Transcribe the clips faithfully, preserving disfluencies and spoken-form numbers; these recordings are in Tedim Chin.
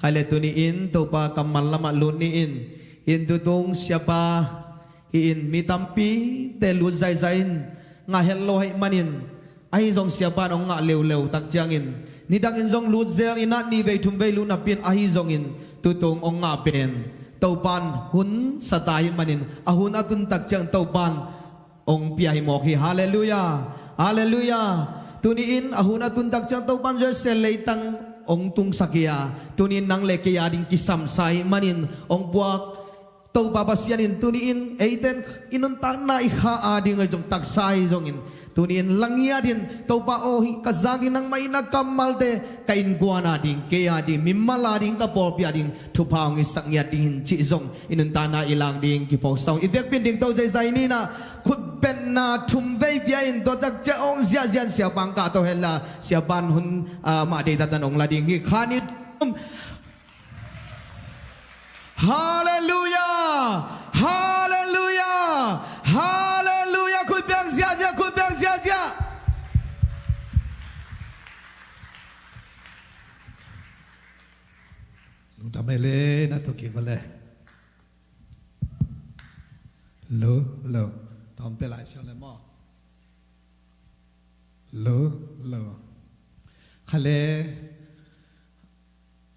Khai le tuni-in Topa kammal lamah lut ni-in, in tutung siapa hi-in mi tampite lut zaizai in ngah het lo ahih manin, ahi zong siapa in hong ngah leuleu tak ciangin, nidangin zong lut zel in ah nih vei thum vei lut napi-in, ahi zongin tutung hong ngah pen Topa in hun sa ta ahih manin, a hun a tun tak ciang Topa in hong pia hi mawk hi. Halleluiah. Halleluiah. Tuni-in a hun a tun tak ciang Topa in U S A leitang hong tungsak hi a, tuni-in nang le kei a ding kisam sa ahih manin hong puak Topa Pasian in tuni-in eite in i nuntakna i kha a ding ahi zong, taksa ahi zongin, tuni-in la ngiat in, Topa aw, hih ka zak in nangmah in na kammalte ka innkuan a ding, kei a ding, mimal a ding, ka pawlpi a ding thupha hong hisak ngiat ding hi cih zong i nuntakna i lak ding kiphawk sa ung. I vekpi in dingto zaizai ni in ah, khutbetna thum vei pia in, tua tak ciang hong ziahziah in siapa hong kahto hen la, siapa in hun, ah, mah deihtakin hong la ding hi. Kha nih, thum. Halleluiah! Halleluiah! Halleluiah! Khut beng ziahziah, khut beng ziahziah. Lungdam ei le, na tuk kik va le. Lo, lo. Tawm pia lai siang le maw. Lo, lo. Kha le.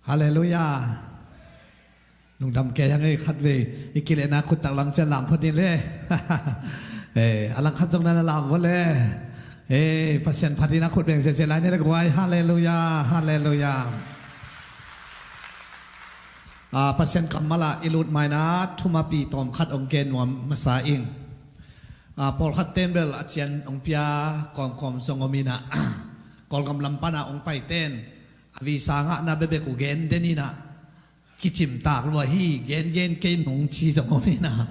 Halleluiah. Lungdam kei hang ei, khatvei i kilehna khut taklam ciang lam phot ni le. Eh, a langkhat zong na na lam vo le. Eh, Pasian phat in ah khut beng ziahziah lai ni le guai. Halleluiah, halleluiah. Ah, Pasian kammal ah i lut ma-in ah thumapi tawmkhat hong gen nuam masa ing. Ah, pawlkhat ten bel a ciang hong pia kawmkawm zong om in ah, Kawlgam lam pan ah hong paite in a visa ngahna bekbek uh gen den in ah, kicimtak lua hi, gengen kei nung ci zong om in ah.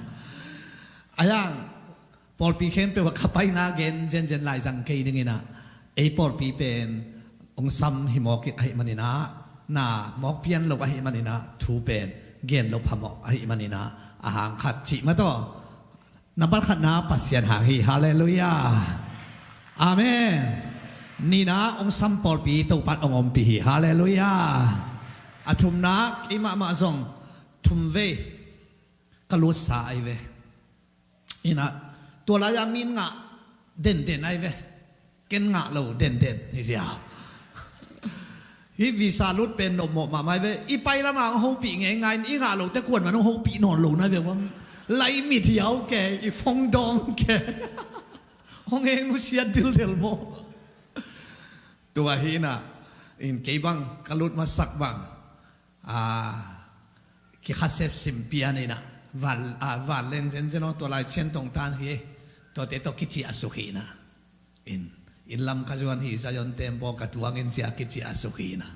A yang, pawlpi khempeuh ah ka paina gen zenzen lai zang kei ding in ah, ei pawlpi pen hong sam hi mawk ahih manin ah, na mawk pian lo ahih manin ah, thu pen gen lo phamawh ahih manin ah, a hang khat cih mah tawh. Nambat khatna Pasian hang hi. Halleluiah. Amen. Nihna, hong sam pawlpi Topa in hong ompih hi. Halleluiah. A thumna, kei mahmah zong thum vei ka lutsa ahi ve. In ah, tua lai-a mi in ngah denden ahi ve. Ken ngah lo denden hi zia. Hih visa lut pen nopmawh mahmah hi ve. I pai lamah hong hopih ngeingai in, i ngah lote kuaman hong hopih nawn lo na ve. Lai mit hi au ke, i phone dawng ke. Hong heng nusiat dildel maw. Tua hi in ah, in kei bang ka lut masak bang, ah, kikhasep sim pian in ah, van, ah, vanleng zenzen aw, tua lai cian tong tan hi. Tuate tawh kiciahsuk hi in ah. In, inn lam ka zuan hi, Zion Temple ka tuang in ci-a kiciahsuk hi in ah.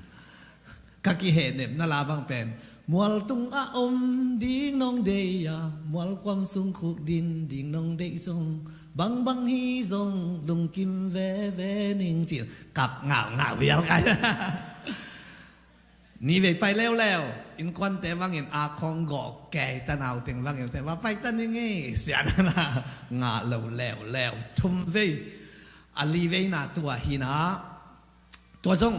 Ka kihehnepna la bang pen, mual tungah om ding nong deih a, mual kuam sung khukdin ding nong deih zong, bangbang hi zong lungkim veve ning ci-in kap ngaungau vial kai. Nih vei pai leuleu, innkuante bangin a khawng gawh kei ta, nauteng bangin te va pai ta ning ei, sian na ngah lo leuleu. Thum vei, a li veina tua hi in ah, tua zong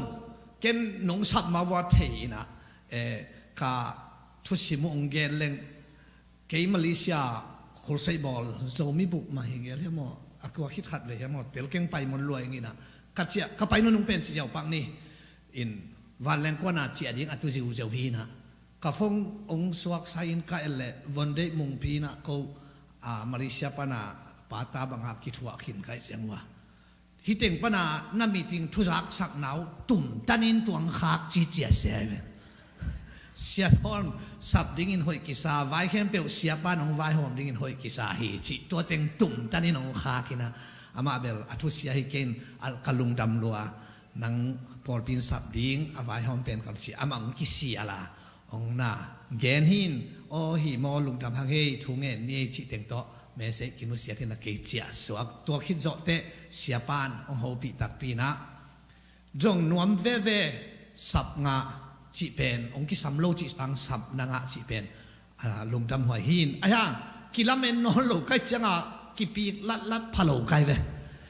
ken nong sap ma vua thei in ah, eh, ka thusim uh hong gen leng, kei Malaysia khulsei bawl Zomi buk mah hi ngel hiam aw, a kua khit khat vei hiam aw, tel keng pai mun lua ing in ah, ka ciah, ka pai nunung pen ci ziau pak ni. In, vanleng kuana ciah ding a tu ziuziau hi in ah, ka phone hong suaksa in ka et leh, von deih mungpi in ah ko, ah, Malaysia pan a pata bang a kithuah khin ka hih ciang ua, hih teng pana na meeting thuzaksakna uh tumtanin tuang khak ci ciah sia hi ve. Sia thawn sap dingin hoih kisa, vai khempeuh siapa in hong vaihawm dingin hoih kisa hi cih tua teng tumtanin hong khak in ah, amah bel a thusia hi kei in, a, ka lungdam lua. Nang pawlpi in sap ding a vaihawm pen ka ci, amah hong kisia la. Hong na gen hi in, aw hi maw, lungdam hang hei, thu ngen ni ei cih teng tawh message kinusiat hi in ah kei ciahsuak. Tua khit zawhteh siapa in hong hopih takpi in ah, zong nuam veve, sap ngah cih pen hong kisam lo cih sang sap na ngah cih pen, a, lungdam huai hi in. Ahi hang kilamen nawn lo ka hih ciangah kipik latlat pha lo kai ve.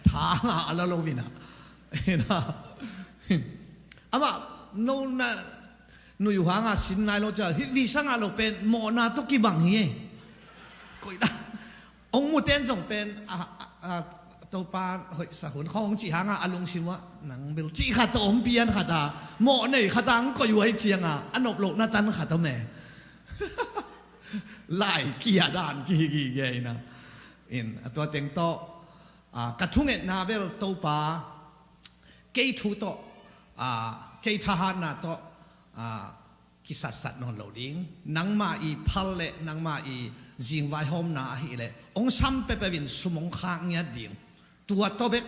Tha ngah a la lo in ah. Amah no na Nui uh hanga sin nai lo cia, hih visa ngah lo pen mawhna tawh kibang hi ei. Koih dah. Hong muten zong pen a, a, a, Topa hoihsa hun khawng hong cih hanga a lungsim uh ah nang bel cih khat tawh hong pian khat a, mawh nei khat a hong koih uh ahih cianga a nop lohna tan khat om e. Lai kia dan kihigige ina. In a tua teng tawh, a, ka thungetna bel Topa kei thu tawh, a, kei thahatna tawh, a, kisatsat nawn lo ding. Nangmah i phal le nangmah i zingvaihawmna ahileh hong sam peuhpeuh in sum hong khak ngiat ding. Tua tawh bek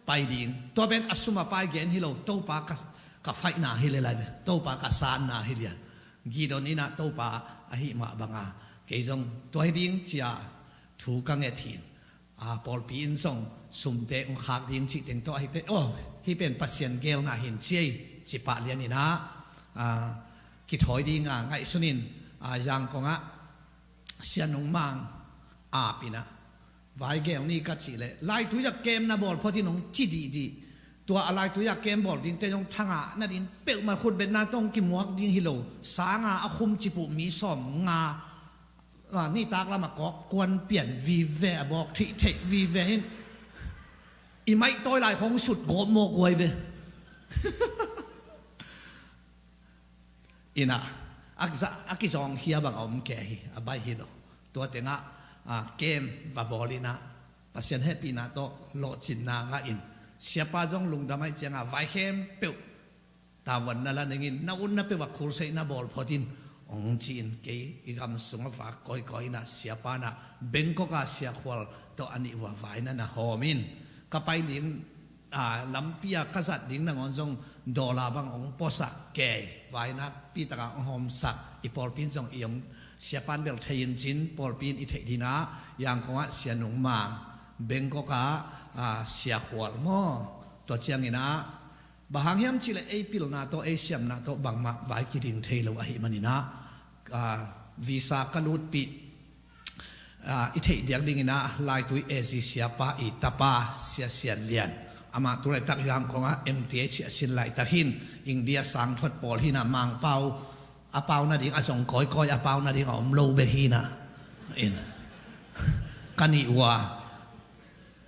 pai ding. Tua pen a sum a pai gen hi lo, Topa ka, ka faihna hi le lai ve. Topa ka sanna hi lian. Gideon ina Topa ahih mah banga kei zong tua hi ding cia thu ka nget hi. A, pawlpi in zong sumte hong khak ding cih teng tawh ahi pen, aw, hih pen Pasian geelna hi ci ei, ci pah lian ina, a, kithawi dinga ngaihsun in, a, Yangon ah Sia Nung Mang ap ina, vai geel ni ka cih leh, laitui ah kem na bawl phot in hong ci dihdih. Tua a laitui ah kem bawl dingte zong thangah nading peuhmah khutbetna tawh hong kimuak ding hi lo, sanga a khum cip uh mi sawmnga, a, nitak lamah kawk kuan pian vive, a bawk theihtheih vive in, i maihtawi lai khawng sut gawp mawk huai ve. Ina, a, a kizawngkhia bang a om kei hi, a baih hi lo. Tua tengah, a, kem va bawl ina, Pasian hehpihna tawh lawhcinna ngah in, siapa zong lungdam ahih cianga vai khempeuh tavuan na la ningin, na utna peuh a khualseihna bawl phot in, hong ci-in kei i gam sungah vak kawikawi ina, siapa na Bangkok a Sia Khual tawh a nih uh a vai na na hawm in, ka pai ding, a, lampi a ka zat ding nangawn zong dollar bang hong puasak kei, vai nakpi taka hong hawmsak, i pawlpi in zong i hong, siapa in bel thei in cin, pawlpi in i theih dingah, Yangon ah Sia Nung Mang, Bangkok ah, a, Sia Khual maw, tua ciang ina, bang hang hiam cih leh ei pilna tawh, ei siamna tawh bangmah vai kiding thei lo ahih man ina, a, visa ka lutpih, a, i theih diak ding ina, laitui A Z siapa i tapa Sia Sian Lian. Amah tu laitak Yangon ah M T H a sin laitak hi in, India sangthuat pawl hi ina, Mangpau a pau nading a zong kawikawi, a pau nading a om lo bek hi ina. In, ka nih uh a,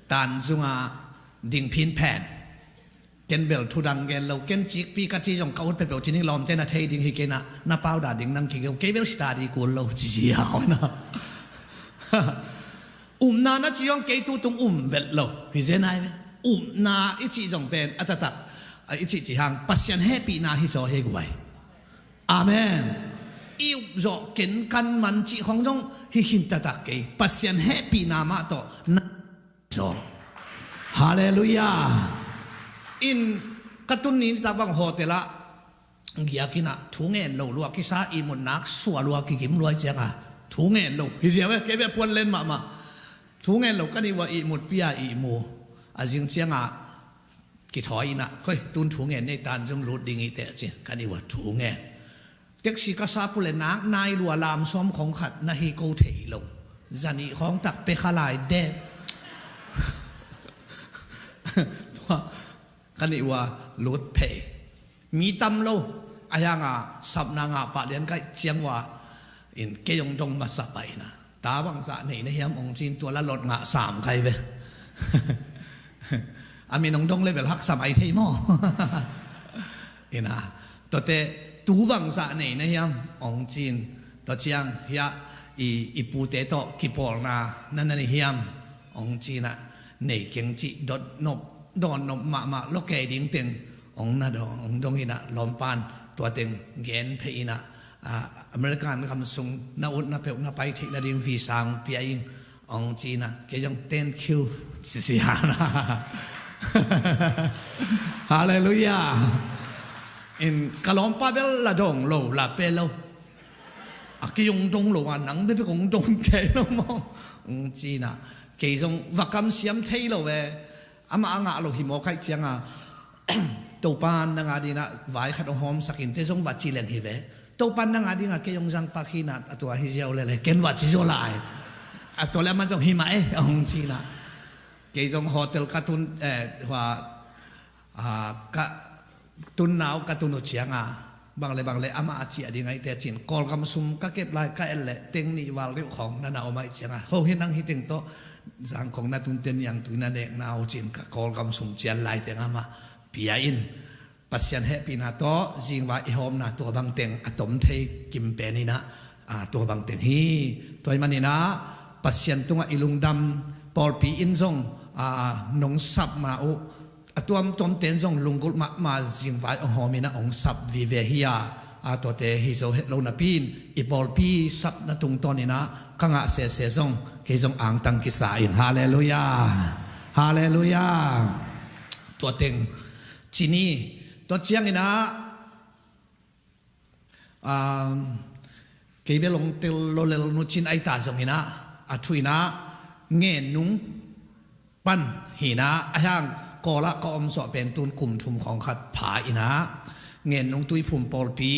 Tanzung ah ding phinphen. Ken bel thu dang gen lo, ken cikpi ka ci zong ka ut peuhpeuh ci ning, lawmte na thei ding hi kei ina, na pau dah ding nang kigeu, kei bel study kul lo ci ziau ina. Upna na ci zong kei tu tung um vet lo hi zen ai ve. Upna i cih zong pen a taktak, a, i cihcih hang Pasian hehpihna hi zaw hi guai. Amen. I up zawh ken kan man cih khong zong hi khin taktak kei, Pasian hehpihna mah tawh na zaw. Halleluiah. In ka tun ni nitak bang hotel ah giak ina, thu ngen lo lua kisa, ihmut nak sua lua, kigim lua ahih cianga thu ngen lo hi ziau e, kei beh puan len mahmah. Thu ngen lo ka nih uh a, ihmut pia ihmu. A zing cianga kithawi ina, koi, tun thu ngen nei, Tanzung lut ding hi teh ci, ka nih uh a thu ngen. Taxi ka sap uh leh nak nai lua, lam sawm khong khat na hi ko thei lo. Zanih khong tak pia kha lai deh. Tua ka nih uh a lut phei. Mi tam lo, a hianga sapna ngah pah lian ka hih ciang uh a, in kei hong dong masa pah ina. Ta bangzah nei na hiam hong ci-in tua la lot ngah sam kai ve. A min hong dong leh bel haksa mai thei maw. Ina, tuate tu bangzah nei na hiam hong ci-in, tua ciang hiah i, i pute tawh kipawlna na na nei hiam hong ci-in ah, nei keng cih dot nop, dawn nop mahmah lo kei ding teng hong na dong, hong dong ina, lawmpan tua teng gen phei ina, a, American gam sung na utna peuh na pai theih nading visa hong pia ing hong ci ina, kei zong thank you ci sia ina. Halleluiah. In ka lawmpa bel la dong lo, la pe lo. A, kei hong dong lo a, nang bek bek hong dong kei lo maw hong ci ina, kei zong va kamsiam thei lo e. Amah a ngah lo hi mawk ahih cianga, Topan nang a dingin ah vai khat hong hawmsak in teh zong va ci leng hi ve. Topan nang a dingin ah kei hong zangpak hi ina, a tua hi ziau lel e, ken va ci zaw lai. A tua leh amah zong hi mah e hong ci ina. Kei zong hotel ka tun, eh, hua, ah, ka tun nau ka tun uh cianga, Bang le bang le amah a ciah ding ahih teh cin, Kawlgam sum ka kep lai ka et leh teng nih val deuh khawng na na om ahih ciangin, ho hi nang hi teng tawh, zangkhawng na tunte niangtui na nek na uh cin, ka Kawlgam sum cian lai teng amah pia in. Pasian hehpihna tawh zingvai i hawmna tua bang teng a tom thei kim pen in ah, tua bang teng hi. Tua ahih manin ah Pasian tungah i lungdam, pawlpi in zong nong sapna uh, a tuamtuamte in zong lunggulh mahmah zingvai hong hawm in ah hong sap vive hi a, tuate hi zo het lo napi in i pawlpi sapna tungtawn in ah ka ngah sese zong kei zong angtang kisa ing. Halleluiah. Halleluiah. Tua teng ci ni. Tua ciangin ah, um, kei bel hong tel lo lel nu cin, ahi ta zongin ah, a thu in ah Ngennung pan hi in ah, a hang Kawl ah ka om zawh pen tun kum thum khawng khat pha in ah, Ngennung Tuiphum pawlpi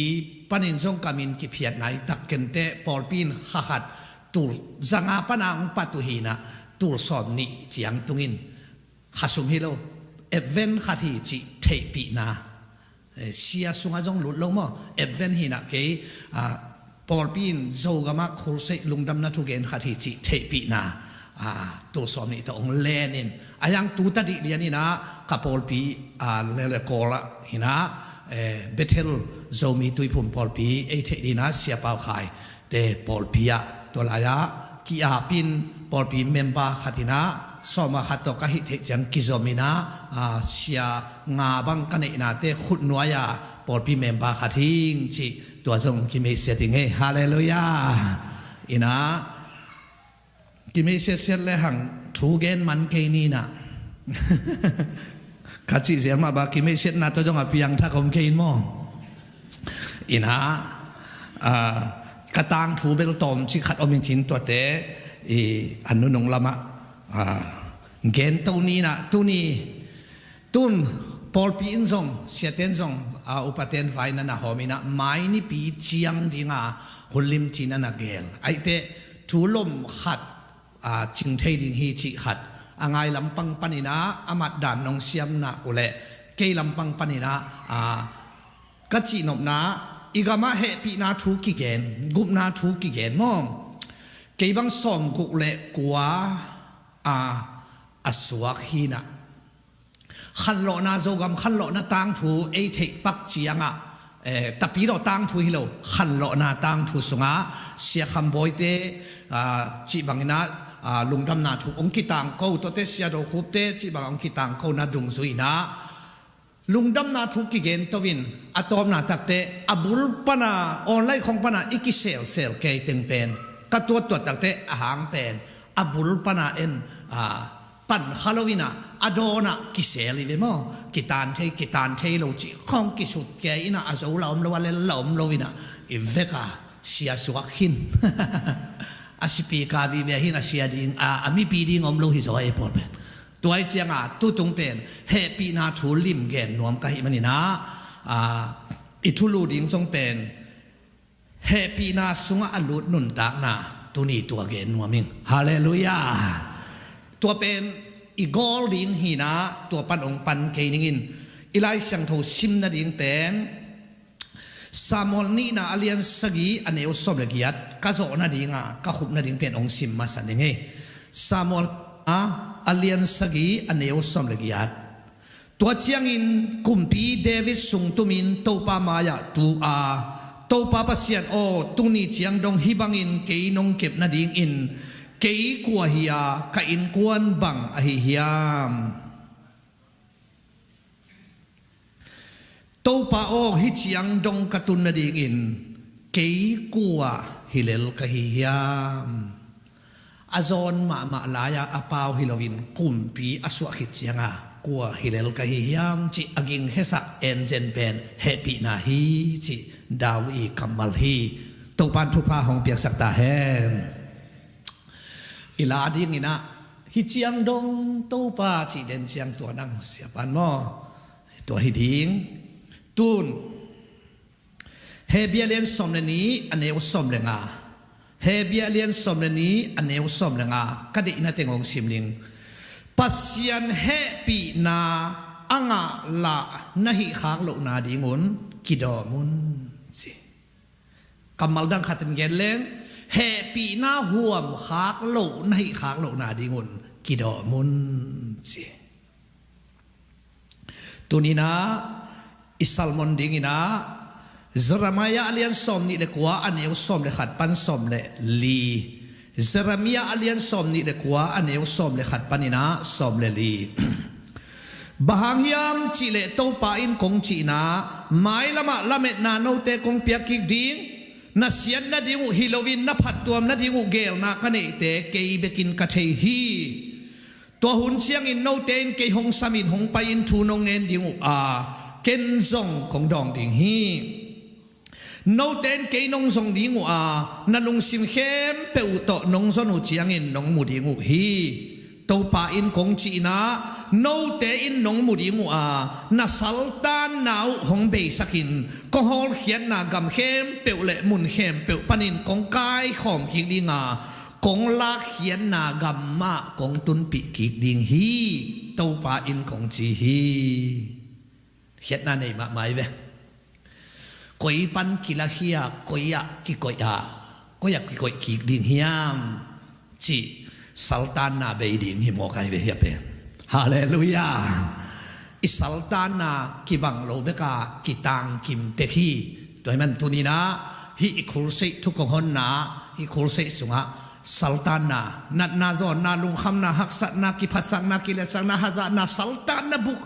panin zong ka min kiphiat nai tak kei teh, pawlpi in kha khat tul za nga pan a hong pat uh hi in ah, tul sawm nih ciang tung in, kha sum hi lo, Advent khat hi cih theihpihna. Eh, sia sungah zong lut lo maw, Advent hi in ah kei, ah, pawlpi in Zogam ah crusade lungdamna thugen khat hi cih theihpihna, ah, tul sawm nih tawh hong len in, a hang tu ta dih lian in ah ka pawlpi, ah, leuleu Kawl ah hi in ah, eh, Bethel Zomi Tuiphum pawlpi ei theih dih in ah Sia Pau Khai te pawlpi ah, tua lai ah ki-ap in pawlpi member khat in ah, sawm ah khat tawh ka hih theih ciang kizom in ah, ah, sia nga bang ka neihnate khutnuai ah pawlpi member khat hing cih tua zong kimeisiat ing ei. Halleluiah. In ah kimeisiatsiat le hang thu gen man kei ni in ah. Ka cih zel mah bang kimeisiatna tawh zong a piangthak om kei in maw. In ah, ah, ka tangthu bel tawmcik khat om in cin, tuate i a nunung lamah, ah, gen to ni in ah, tuni tun pawlpi in zong, siate in zong, ah, upate in vai na na hawm in ah, mai nipi ciang ding a hun limci na na gel ahih teh, thu lom khat, ah, cing thei ding hi cih khat, a ngai lampang panin ah a mat dan nong siam nak uh leh, kei lampang panin ah, ah, ka cihnopna, i gam ah hehpihna thu kigen, gupna thu kigen maw. Kei bang sawmguk le kua, ah, a suak hi in ah, khanlawhna, Zogam khanlawhna tangthu ei theih pak ciang ah, eh, Tapidaw tangthu hi lo, khanlawhna tangthu sungah Sia Kham Bawi te, ah, cih bangin ah, ah, lungdamna thu hong kitangko, tuate Sia Do Khup te cih bang hong kitangkona dungzui in ah, lungdamna thu kigen to in, a tawpna tak teh a bul pan a, online khawng pan a i kiselsel kei teng pen, ka tuattuat tak teh a hang pen a bul pan a en, ah, pan kha lo in ah, a dawn ah kisel hi ve maw. Kitan thei, kitan thei lo cih khawng kisut kei in ah, a zo la om lo, a lel la om lo in ah, i vek a sia suak khin. A sipi ka vive hi in ah, sia ding a, a mipi ding om lo hi zaw ei pawl pen. Tua ahih ciang a tutung pen hehpihna thu lim gen nuam ka hih manin ah, ah, i thulu ding zong pen hehpihna sungah a lut nuntakna, tuni tua gen nuam ing. Halleluiah. Tua pen i gawl ding hi in ah, tua pan hong pan kei ning in, i Lai Siangtho sim nading pen Samuel nihna a lian sagih a neu sawm le giat, ka zawh nading a, ka khup nading pen hong sim masa ning ei. Samuel a, a lian sagih a neu sawm le giat. Tua ciangin kumpi David sungtumin Topa mai-ah tu a, Topa Pasian aw, tuni ciang dong hih bangin kei nong kep nadingin kei kua hi a, ka innkuan bang ahi hiam? Topa aw, hih ciang dong ka tun nadingin kei kua hi lel ka hi hiam? A zawn mahmah lai-a a pau hi loin kumpi a suah khit cianga kua hi lel ka hi hiam cih a ging hesak enzen pen hehpihna hi cih David i kammal hi. Topan thupha hong piaksak ta hen. I la dingin ah hih ciang dong Topa cih den ciang tua nang siapan maw? Tua hi ding. Tun Hebru a lian sawm le nih a neu sawm le nga. Hebru a lian sawm le nih a neu sawm le nga. Ka deihna teng hong sim ning. Pasian hehpihna a ngah lah na hih khak lohna dingun kidawm un, ci. Kammal dang khatin gen leng, hehpihna huam khak loh na hih khak lohna dingun kidawm un, ci. Tuninah i sermon dinginah Jeremiah a lian sawm nih le kua, a neu sawm le khat pan sawm le li. Jeremiah a lian sawm nih le kua, a neu sawm le khat paninah sawm le li. Bang hang hiam cihleh Topa in kong cihnah, mailamah lametna note kong piak kik ding, na siat nading uh hi loin na phattuam nading uh geelna ka neihte kei bekin ka thei hi. Tua hun ciangin note in kei hong samin hong pai-in thu nong ngen ding uh a, ken zong kong dawng ding hi. Note in kei nong zong ding uh a, na lungsim khempeuh uh tawh nong zon uh ciangin nong mu ding uh hi. Topa in kong cihnah, note in nong mu ding uh a, na saltanna uh hong beisakin kong hawlkhiatna gam khempeuh le mun khempeuh panin kong kaikhawm kik dinga, kong lakkhiatna gam mah kong tunpih kik ding hi, Topa in kong ci hi. Khiatna nei mahmah hi ve. Koi pan kilakhia, koi ah kikoih a, koi ah kikoih kik ding hiam, cih saltanna bei ding hi mawk ahi ve hia pen. Halleluiah. I saltanna kibang lo beka kitangkim tek hi. Tua hi man tuninah hih i khulseih thu kong honna, hih khulseih sungah saltanna, natna, zawnna, lungkhamna, haksatna, kiphatsakna, kiletsakna, hazatna, saltanna buk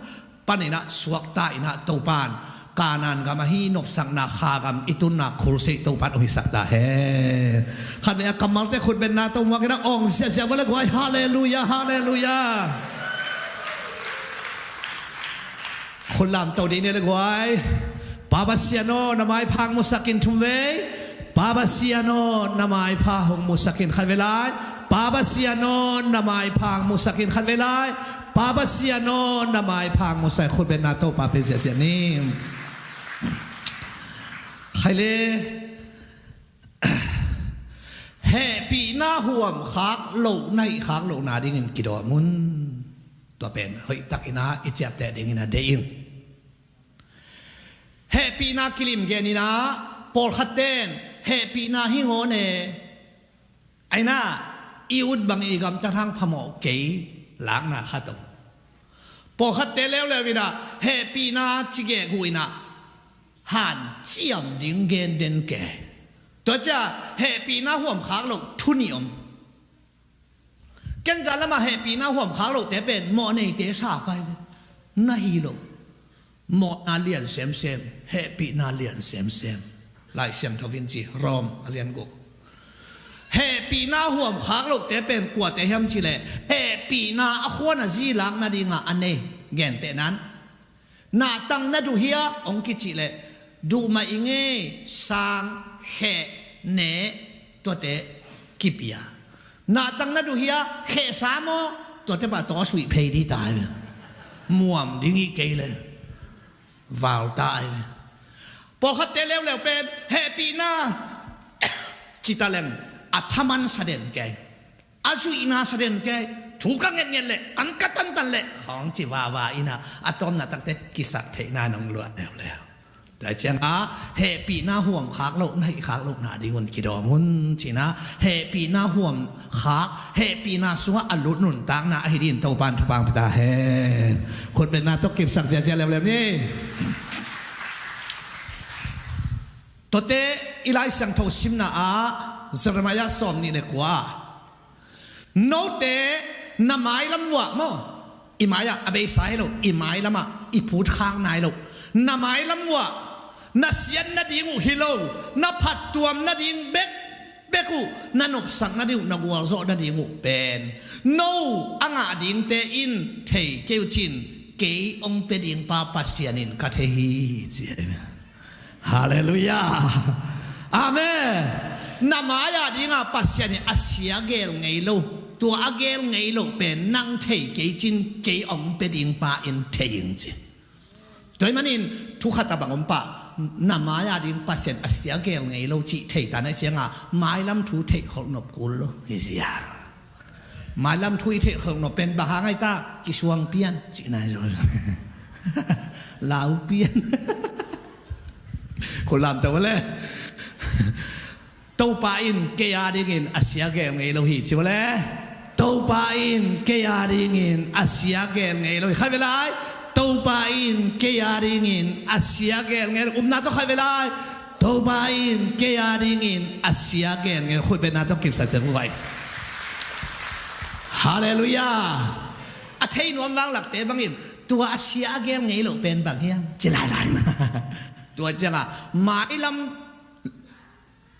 paninah suakta inah Topan Kanaan gam ahi nopsakna kha gam i tunna khulseih Topan hong hisak ta hen. Khatvei a kammalte khutbenna tawh muakinah awng ziahziah vua le guai. Halleluiah, halleluiah. Khutlam to dih ni le guai. Pa Pasian aw, na maipha hong musakin thumvei. Pa Pasian aw, na maipha hong musakin khatvei lai. Pa Pasian aw, na maipha hong musakin khatvei lai. Pa Pasian aw, na maipha hong musak. Khutbenna Topa pe ziahziah ni. Khaile, hehpihna huam khak loh na hih khak lohna dingin kidawm un. Tua pen hoihtakinah i ciapteh dinginah deih ing. Hehpihna kilim geninah pawlkhatten hehpihna hi ngawn e. Ainah i ut bangin i gamtat hang phamawh kei lakna khat om. Pawlkhatte leuleu inah hehpihna cigek uh inah hanciam ding gen den ke. Tua cia hehpihna huam khak loh thu nih om. Ken zan lamah hehpihna huam khak lohte pen mawh neite sa kai ve. Na hi lo. Mawhna lian semsem, hehpihna lian semsem. Lai Siangtho in ci, Rom a lian guk. Hehpihna huam khak lohte pen kuate hiam cihleh, hehpihna a khuan a zilak nadinga a nei. Gentehnan, nahtang na duh hia hong kicih leh, duh mah i ngei, sang, kheh, neh, tuate kipia. Nahtang na duh hia, kheh sa maw, tuate pah tawh suih phei dih ta hi ve. Muam ding hi kei le. Val ta hi ve. Pawlkhatte leuleu pen hehpihna cita leng a thaman sa den kei. A zuihna sa den kei. Thu ka ngetnget leh, an ka tantan leh, khawng ci vava inah a tawmna takte kisat theihna nong luah leuleu. Tua ciangah hehpihna huam khak loh na hih khak lohna dingun kidawm un cinah, hehpihna huam khak, hehpihna sungah a lut nuntakna ahi dingin Topan thupha hong pia ta hen. Khutbenna tawh kipsak ziahziah leuleu ni. Tuate i Lai Siangtho simna ah Jeremiah sawm nih le kua. Note na mailam uah maw, i mai-ah a beisa hi lo, i mailamah i phut khak nai lo. Na mailam uah na siat nading uh hi lo, na phattuam nading bek bek uh, na nopsak nading uh, na gualzawh nading uh pen no a ngah dingte in thei kei uh cin, kei hong pia ding pa Pasian in ka thei hi, ci ahi. Halleluiah. Amen. Na mai-ah dinga Pasian in a sia geel ngei lo, tua a geel ngei lo pen nang thei kei cin, kei hong pia ding pa in thei ing ci. Tua ahih manin thu khat a bang om pah, na mai-ah ding Pasian a sia geel ngei lo cih thei ta na cianga mailam thu theih kholh nop kul lo hi zia. Mailam thu i theih kholh nop pen bang hang ahi ta, kisuang pian cihna hi zaw. Lau pian. Khut lam to le. Topa in kei a dingin a sia gel ngei lo hi, ci le. Topa in kei a dingin a sia gel ngei lo hi. Khai ve lai. Topa in kei a dingin a sia gel ngei lo. Upna tawh khai ve lai. Topa in kei a dingin a sia gel ngei lo. Khut betna tawh kipsak sek uh vai. Halleluiah. A thei nuam vanglakte bangin tua a sia a gel ngei lo pen bang hiam, ci lailai na. Tua ciangah mailam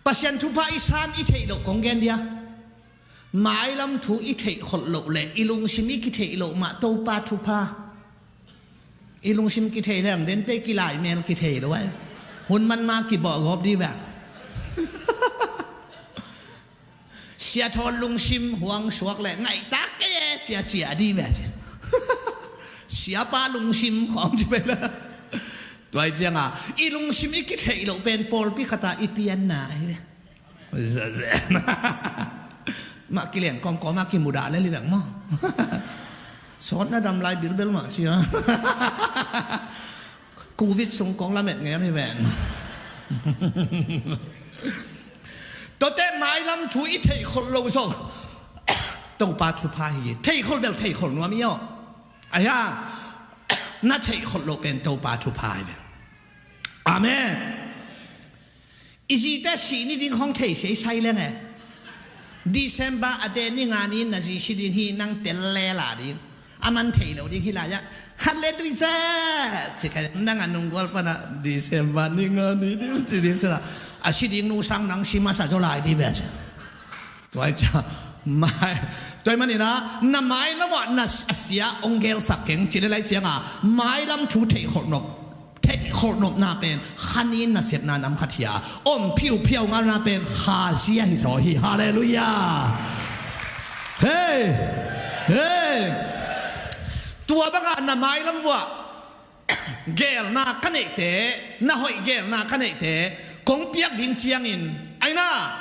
Pasian thupha i san i theih loh kong gen dia. Mailam thu i theih kholh loh le i lungsim i kitheih loh mah Topa thupha. I lungsim kitheih leng dente kilaimel kitheih lo ai. Hun man ma kibawhgawp di ve. Sia thawn lungsim huang suak le ngaihtak kei e, ciacia di ve. Siapa lungsim khawng ci pai la. Tua i cianga i lungsim i kitheih loh pen pawlpi khata i pianna ahi ve. Mah kileng kawmkawm a kimudah le livek maw? Sawtna dam lai bilbel mah cia. Covid sung kong lamet ngel hi veng. Tuate mailam thu i theihkholh lo zong Topa thupha hi. Theihkholh bel theihkholh nuam i aw. Ahi hang na theihkholh lo pen Topa thupha hi ve. Amen. I zite sih ni ding hong thei seisai leng e. December a de ni nga ni na zi si ding hi, nang tel lela ding. A man thei lo ding hi lai ah. Halleluiah! Ci kai nang a nunggual pana December ni nga ni ding ci ding cila. A si ding nu sang nang si masa zo lai di ve ci. Tua i cia mai tua i manina na mai lamah na a sia ong gelsak keng ci le lai cianga mailam thu theihkholh nop theihkholh nopna pen khanin nasepna nam khat hi a om phiuphiau ngalna pen khazia hi zaw hi. Halleluiah. Hei, hei. Tua banga na mailam vuah gelna ka neihte, na hoih gelna ka neihte kong piak ding ciangin aina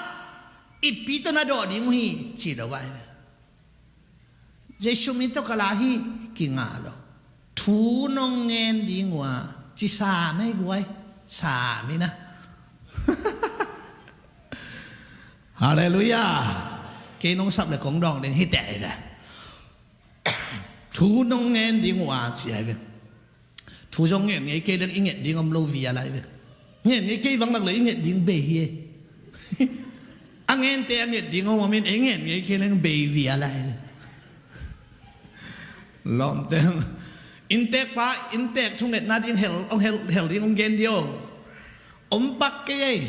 ipi tawh na dawh ding uh hi ci lo vai. Jesu min tawh ka la hi, kingah lo. Thu nong ngen ding uh a ci sam ei guai. Sam ina. Halleluiah. Kei nong sap le kong dawng ding hi teh hi ve. Thu nong ngen ding uh a ci ai ve. Thu zong ngen ngei kei leng i nget ding om lo vial ai ve. Ngen ngei kei vanglak le i nget ding bei hi e. A ngente a nget ding om om in ei ngen ngei kei leng bei vial ai ve. Lawmte inntek pa inntek thungetna ding hel ong hel hel ding ong gen dio. Om pak kei ei.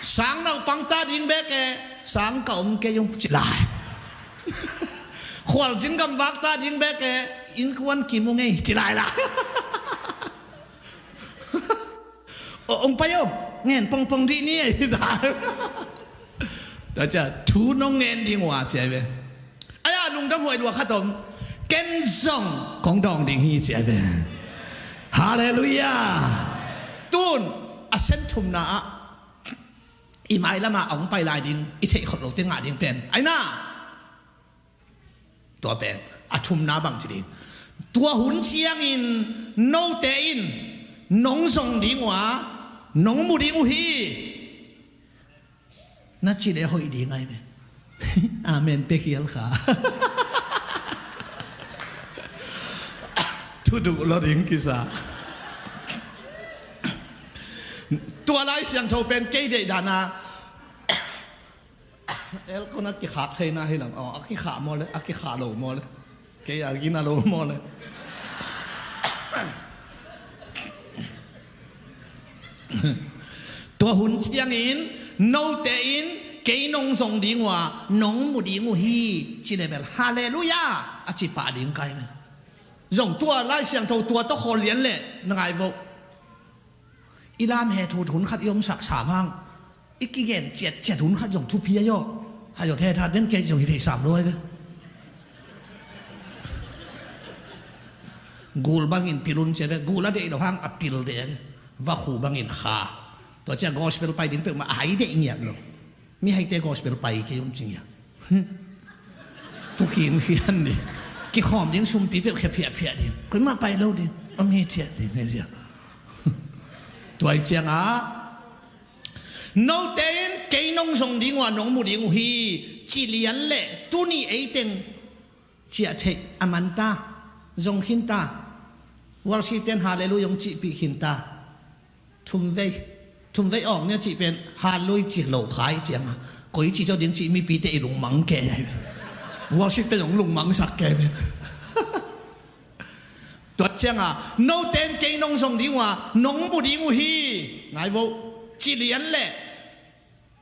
Sang naupang ta ding bek e. Sang ka om kei ung ci lai. Khualzin gamvak ta ding bek e. Innkuan kim ung ei ci lai la. Ong pai o. Ngen pongpong dih ni ei. Tua cia thu nong ngen ding uh a ci ai ve. Aia lungdam huai lua khat om. Ken zong kong dawng ding hi ci ai ve. Halleluiah. Tun a sen thumna ah i mai lama a hong pai lai ding i theih khop lote ngah ding pen aina. Tua pen a thumna bang ci ding. Tua hun ciangin note in nong zong ding uh a nong mu ding uh hi. Na ci le hoih ding ai ve. Amen pia khial kha. Thuduh lo ding kisa. Tua Lai Siangtho pen kei deih dana elkon a kikhak theina hi lam a kikhah maw le a kikhah lo maw le. Kei a gina lo maw le. Tua hun ciangin note in kei nong zong ding uh a nong mu ding uh hi. Ci le bel halleluiah a ci pah ding kai me. Zong tua Lai Siangtho tua tawh khawl lian le na ngai vo. I lam he thut hun khat i omsak sam hang i kigen ciatciat hun khat zong thupi a yawh. Hai zong the tha den kei zong hi thei sam luai ve. Gul bangin pilun cia ve gul a deih lo hang a pil deh ve. Vakhu bangin kha. Tua cia gospel pai ding peuhmah a hai deih ngiat lo. Mi haite gospel pai kei um ci ngiat. Tukin khian ni. Kikhawm ding sumpi peuh khia phiahphiah ding. Koimah pai lo ding. Om hi thiat ding hi zia. Tua hi ciangah note in kei nong zong ding uh a nong mu ding uh hi. Ci lian le tuni eiteng ciah theih a man ta. Zong khin ta. Worship ten hallelujah hong cihpih khin ta. Thumvei, thumvei awk nia cih pen hallelujah ci lo khai cianga koi ci zo ding cih mipite i lungmang ke. Worship te zong lungmangsak ke ve. Tua cianga note in kei nong zong ding uh a nong mu ding uh hi. Ngai vo. Ci lian le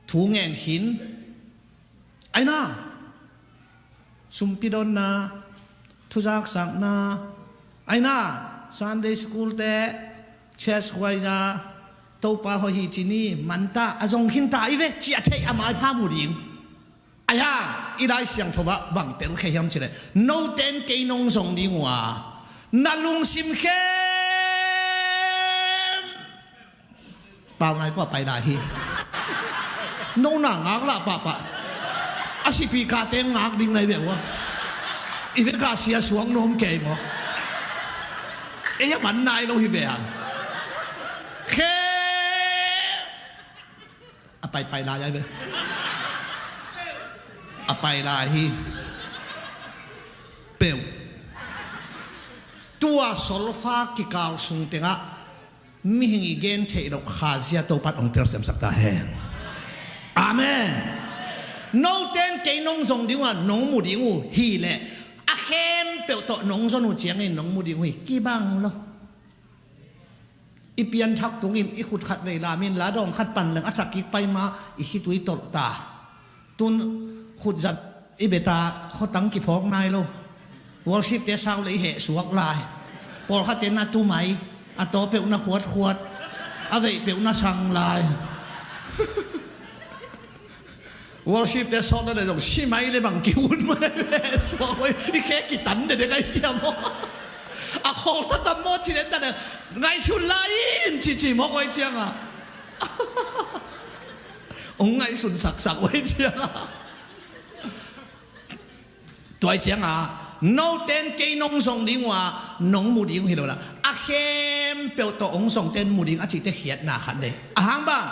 thu ngen khin. Aina sumpi donna, thuzaksakna, aina Sunday school te, church huaiza, Topa hoih hi ci ni, man ta, a zong khin ta i ve, ciah theih a maipha mu ding. Aihang i Lai Siangtho ah bang tel khe hiam cileh note in kei nong zong ding uh a na lungsim khem Pau nai kua pai lai hi. No na ngak lah pahpah. A sipi kate ngak ding nai ve ua. I ve ka sia suang nom kei maw. Ei a man nai lo hi ve a. Khe a pai pai lai ai ve. A pai lai hi. Peu. Tua solfa kikal sung tengah mihing i gen theih loh khazia Topan hong telsiamsak ta hen. Amen. Note in kei nong zong ding uh a nong mu ding uh hileh a khempeuh tawh nong zon uh ciangin nong mu ding uh hi. Kibang lo. I pianthak tungin i khut khat vei lamin ladawng khat pan leng a thak kik pai ma i khitui tolh ta. Tun khutzat i beta khuatang kiphawk nai lo. Worship te sau le i heh suak lai. Pawlkhatte na tumai. A taw peuh na khuatkhuat. A veih peuh na sang lai. Worship te sawt na le zong simai le bang kihun mai le suak mai. I khe kitan de de kai ciam maw. A khawl ta tam maw ci den ta de. Ngaihsun lai in ci ci maw koi cianga. Ong ngaihsun saksak wai cianga. Tuai cianga note in kei nong zong ding uh a nong mu ding uh hi lo la a khempeuh tawh ong zong ten mu ding a cihte khiatna khat dei a hang bang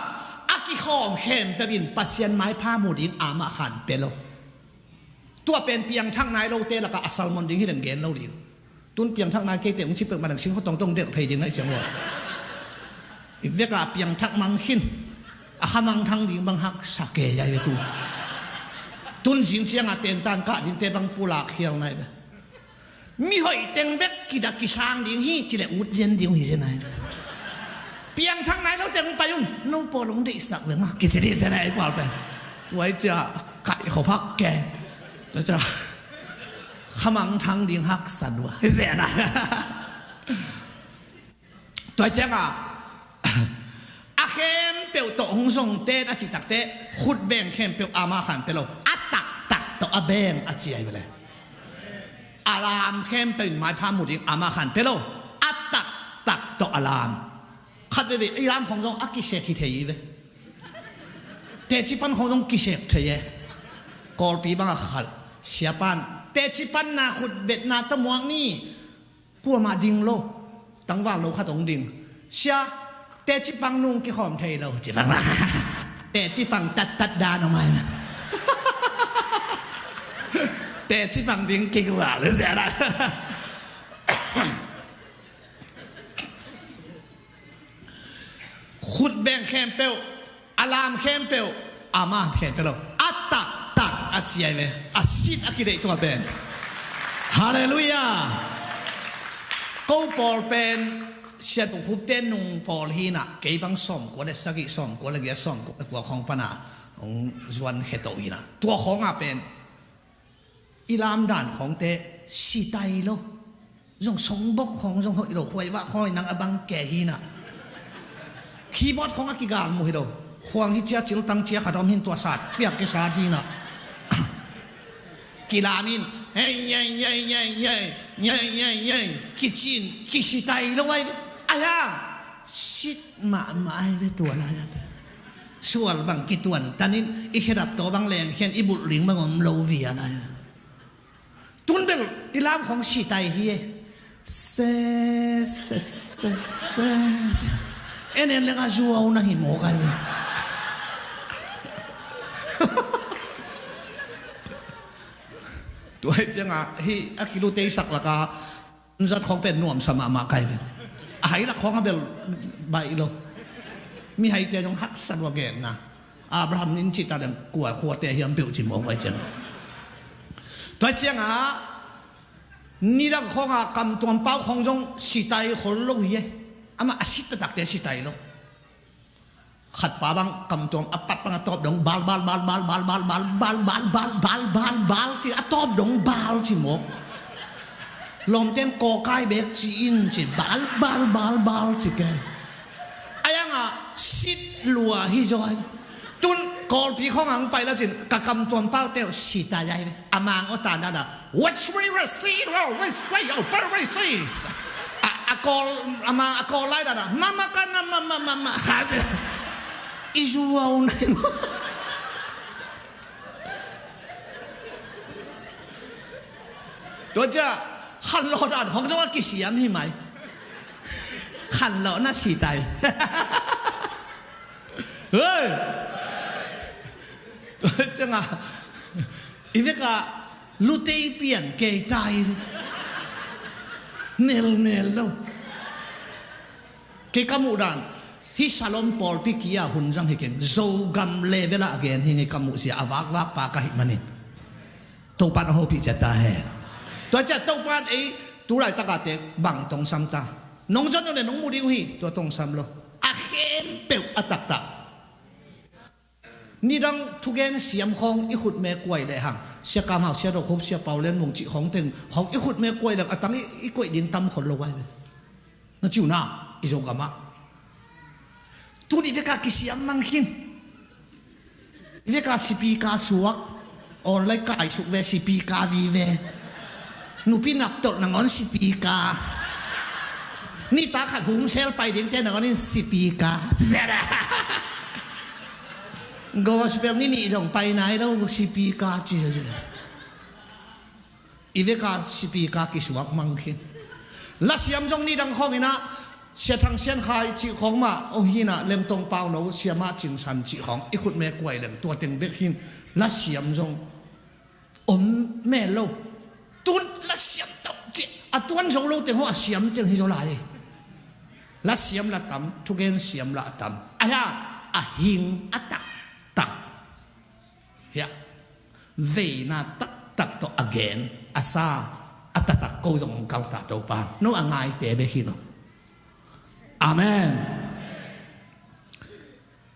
a kikhawm khempeuh in Pasian maipha mu ding amah khan pe lo. Tua pen piangthak nai lote lakah a salmon ding hi leng gen lo ding. Tun piangthak nai keite ung ci peuhmah leng singkho tongtong delh phei ding nai ciang ua. I veka piangthak mang khin a kha mangthang ding bang haksa ke yai ve tu. Tun zing cianga tentan kah dingte bang pulak khial nai ve. Mihoih teng bek kidak kisang ding hi cileh ut zen ding hi zen ai. Piangthak nai lo teng pai un no pawl hong deihsak ve nga kici dih zen ai pawl pen. Tuai cia kaih khawphak ke. Tuai cia khamang thang ding haksan ua hi zen ai. Tuai cianga a khempeuh tawh hong zong ten a ci takte khut beng khempeuh ama khan pe lo a taktak tawh a beng a ci ai vele. A lam khempeuh in maipha mu ding ama khan pe lo a taktak tawh a lam. Khat veve i lam khong zong a kisek hi thei i ve. Teci pan khong zong kisek thei e. Kawlpi bang a khat siapan teci pan na khut betna tamuak ni. Kuamah ding lo. Tangval lo khat hong ding. Sia teci pang nung kikhawm thei lo ci pang. Teci pang tattat dan hong ai. Teci pang ding kigual sia na. Khut beng khempeuh a lam khempeuh ama khempeuh lo a taktak a ciai ve. A sit a kideih tua pen. Halleluiah. Ko pawl pen siatu khupte nung pawl hinah kei bang sawmkua le sagih sawmkua le giat sawmkua le kua khawng pana hong zuan khe toh hinah tua khawngah pen i lamdan khawngte sitai lo. Zong songbok khawng zong hoih lo khuaivah khawi nang a bang ke hinah keyboard khawng a kigal mu hi lo. Khuang hi cia ciltang cia khat om hin tua sat piak kisat hinah kilamin hei nyei nyei nyei nyei nyei nyei nyei kicin kisitai lo ai ai ha. Sit mahmah ai ve tua lai a pe sual bang kituan tanin i khedap tawh bang lengkhian i bulh ling bang om lo via lai a. Tun bel i lam khong sitai hi e. Se, se, se, se. En en leng a zuau na hi mawk ai ve. Tua hi ciangah hih a kilutei sak laka zat khong pen nuamsa mahmah kai ve. A hai lak khong a bel baih lo. Mi haite zong haksa lua genna. Abraham in cihta dang kua khuate hiam peuh ci mawk vai ciangah. Tua hi ciangah nidang khongah kamtuam pau khong zong sitai khol lo hi e. Amah a sit taktakte sitai lo. Khatpa bang kamtuam a pat bang a tawp dong bal bal bal bal bal bal bal bal bal bal bal bal bal ci a tawp dong bal ci mawk. Lawmten kawkai bek ci in ci bal bal bal bal ci ke. A yangah sit lua hi zaw ai. Tun kawlpi khong ang pai la cin ka kamtuam pau teu sitai ai ve. A mang aw ta nana. What's we receive? Oh, what's we oh, very receive? A, a call, ama, a call lai dada. Mama kana mama mama. I zuau nai ma. Tua cia khan lo dan hong zong a kisiam hi mai. Khan lo na sitai. Hei. Tua cia nga. I veka lutei pian kei tai. Nel nel lo. Kei ka muh dan hi Salom pawlpi kia hun zang hi keng Zogam level a gen hi ngei ka muh sia a vakvak pa ka hih manin. Topan a hopih ciat ta he. Tua ciat Topan ei tulai taka tek bang tong sam ta. Nong zon nong le nong mu ding uh hi tua tong sam lo. A khempeuh a taktak. Nidang thugen siam khawng i khutme kuai lehang Sia Kam Hau, Sia Dok Hup, Sia Pau Len Mung cih khawng teng khawng i khutme kuai lehang a tang i, i koih ding tam khol lo ai ve. Na ciu na i Zogamah tuni veka kisiam mang khin. I veka sipika suak. Online ka aisuk ve sipika vive. Nupi naptolh nangawn sipika. Nita khat humsel pai dingte nangawn in sipika. Gospel ni nih zong pai nai lo sipika ci. I veka sipika kisuak mang khin. Lasiam zong nidang khawng inah Sia Thang Sian Khai cih khawng mah oh hinah Lemtong Pau No Siamah Cingsan cih khawng i khutme kuai leng tua teng bek hin. Lasiam zong om mel lo. Tun lasiam tawh cih a tuan zo lo teng haw a siam teng hi zo lai. Lasiam la tam, thugen siam la a tam. Ahi a hing a taktak. Hiah veina taktak tawh a gen a sa a taktak ko zong hong kalta Topa no a ngaite bek hi no. Amen.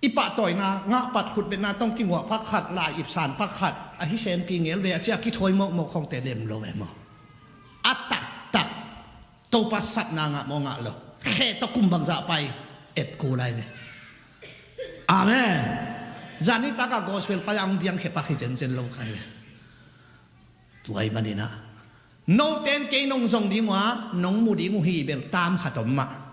I pahtawina ngahpat khutbetna tawng kinguah phak khat lai ipsan phak khat a hi sempi ngel ve a cia kithawi mawkmawk khawngte lem lo e maw? A taktak Topa satna ngah maw ngah lo? Khe tawh kum bangzah pai et ko lai ve. Amen. Zani taka gospel pai ang diang khe pak hi zenzen lo kai ve. Tuai maninah noten kei nong zong ding uh a nong mu ding uh hi bel tam khat om mah.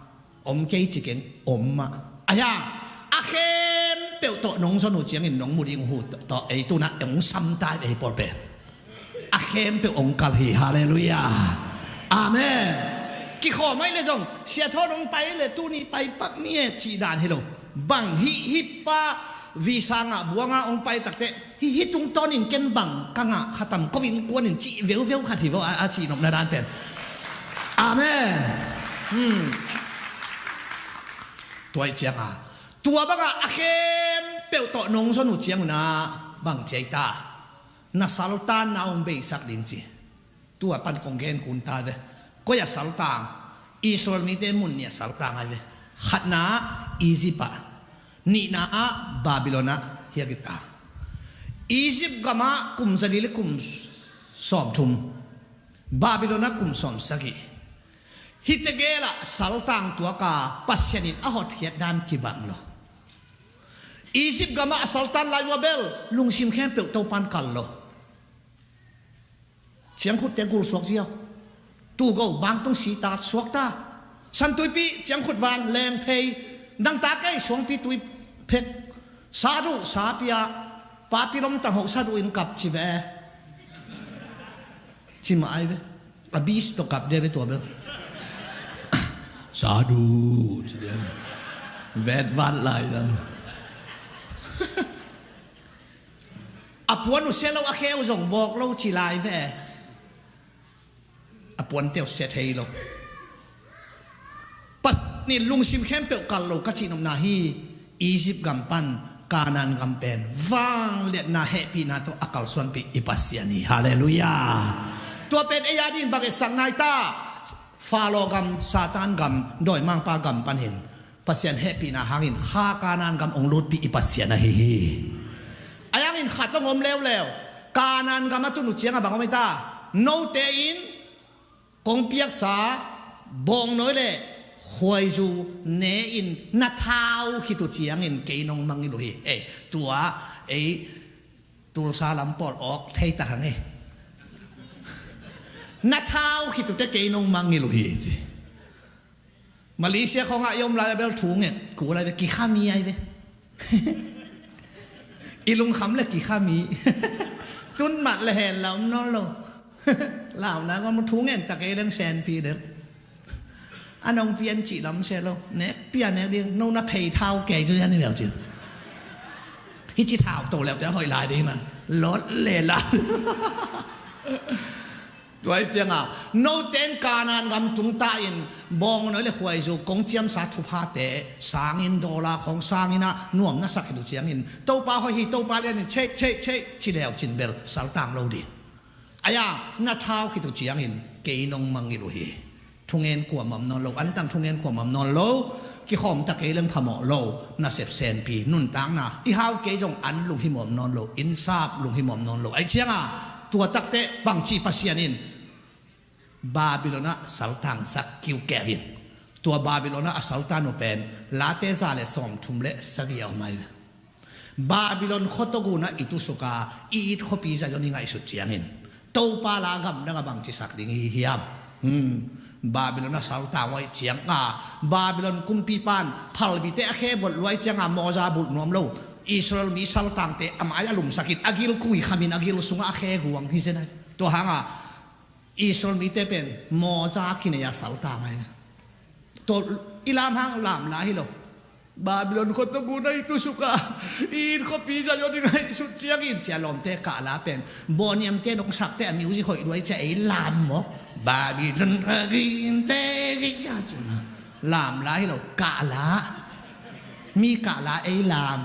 Om kei ci keng om mah. Ahi a khempeuh tawh nong zon uh ciangin nong mu ding uh hu tawh ei tunah ong samta ei pawlpen. A khempeuh ong kal hi. Halleluiah. Amen. Kikhawm ai le zong sia thawn ong pai le tuni pai pak ni e cih dan hi lo. Bang hih hih pa visa ngah buanga ong pai takte hih hih tungtawnin ken bang ka ngah khatam ko innkuanin cih veuveu khat hi vo a, a cih nopna dan pen. Amen. Hmm. Tuai cianga tua banga a khempeuh tawh nong zon uh cianguna bang ciai ta. Na saltanna hong beisak ding ci. Tua pan kong gen kun ta ve. Koi a saltang? Israel mite mun nih a saltang ai ve. Khatna ah Egypt ah, nihna ah Babylon ah hi a kita. Egypt gamah kum zali le kum sawmthum, Babylon ah kum sawmsagih. Hihte gelah saltang tuaka Pasian in a hotkhiat dan kibang lo. Egypt gamah a saltan lai ua bel lungsim khempeuh Topan kal lo. Ciangkhutte gul suak zia. Tugo bangtung sita suakta. Santuipi ciangkhut van lengphei. Nangta kei suangpi tui phek. Sadu sapia. Papi lomtang hoh sadu in kap ci ve. Ci mah ai ve. A bis tawh kap dia ve tua bel. Sadu ci dia ve. Vetvat lai dan. A puan uh sia lo, a khe uh zong bawk lo ci lai ve. A puante uh sia thei lo. Pasian in lungsim khempeuh kal lo ka cihnopna hi. Egypt gam pan Kanaan gam pen vangliatna hehpihna tawh a kalsuanpih i Pasian hi. Halleluiah. Tua pen ei a dingin bang etsakna hi ta? Faro gam, Satan gam, dawimangpa gam panin Pasian hehpihna hangin kha Kanaan gam hong lutpih i Pasian ahi hi. Ahi hangin khat hong om leuleu. Kanaan gam a tun uh ciangah bang om hi ta? Note in kong piaksa bawngnawi le khuaizu ne-in na thau khit uh ciangin kei nong mangngilh uh hi. Ei, tua ei Tulsa lam pawl awk thei ta hang ei. Na thau khit uh teh kei nong mangngilh uh hi ci. Malaysia khawngah i om lai a bel thu ngen kul ai ve, kikha mi ai ve. I lungkham le kikha mi. Tun mat le hen la om nawn lo. Launa gam thu ngen tak ei leng senpi del. A nong pian cih lam se lo. Nek pia nek ding, no na phei thau kei tu yan ni leu cin. Hi ci thau to leu te hoih lai ding na. Lot le la. Tua hi ciangah note in Kanaan gam tungta in bawngnawi le khuaizu kong ciamsa thuphate sangin, dollar khawng sangin ah nuam na sak hi tu ciangin Topa hoih hi, Topa lian hi, cheih, cheih, cheih ci leu cin bel saltang lo ding. Ahi a, na thau khit uh ciangin kei nong mangngilh uh hi. Thungen kuamah om nawn lo, antang thungen kuamah om nawn lo. Kikhawm ta kei leng phamawh lo. Nasep senpi, nuntakna i hau kei zong an lunghimawh om nawn lo, innsap lunghimawh om nawn lo. Ahi ciangah tua takteh bangci Pasian in Babylon ah saltangsak kiukeu in. Tua Babylon ah a saltan uh pen Late za le sawmthum le sagih a om ai. Babylon khuato gunah i tusuk a, i it khuapi Zion i ngaihsut ciangin Topa la gamdang a bangci sak ding i hi hiam? Hmm. Babylon a saltang uh aih ciangah Babylon kumpipan phalbite a khe buat luai ciangah mawza bulh nuam lo. Israel mi saltangte a mai a lumsakin a gil kuikhamin a gil sungah a khe guang hi zen ai. Tua hangah Israel mite pen mawza kinei a saltang ai. Tua i lam hang lamla hi lo. Babylon khuato gunah i tusuk a, i it khuapi Zion i ngaihsut ciangin cia lawmte kahla pen bawniamte nong sakte a music hoih luai cia ei lam maw? Babylon a ginte gih a cin lamla hi lo, kahla. Mi kahla ei lam.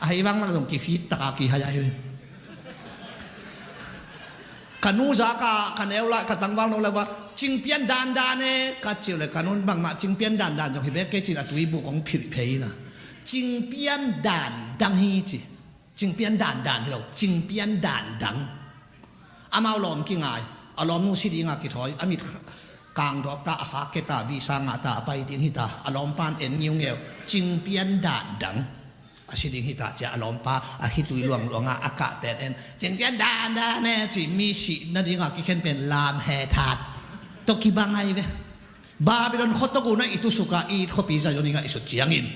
Ahi vang mak zong kifit taka kihai ahi. Ka nu zaka ka neu lai ka tangval no lai va cingpian dandan e ka ciu le ka nun bangmah cingpian dandan zong hi bek kei cin a tui buk hong philh phei na. Cingpian dandang hi ci. Cingpian dandan hi lo, cingpian dandang. Amau lawm kingai, a lawmnu si dinga kithawi, a mit kangdawkta a khak keta visa ngahta a pai ding hita, a lawmpan en ngiungeu, cingpian dandang. A si ding hita cia a lawmpa a khitui luangluanga a kah pen en, cingpian dandan e ci, mi sih nadinga kikhen pen lam he that. Tawh kibang ai ve. Babylon khuato gunah i tusuka i it khuapi Zion i ngaihsut ciangin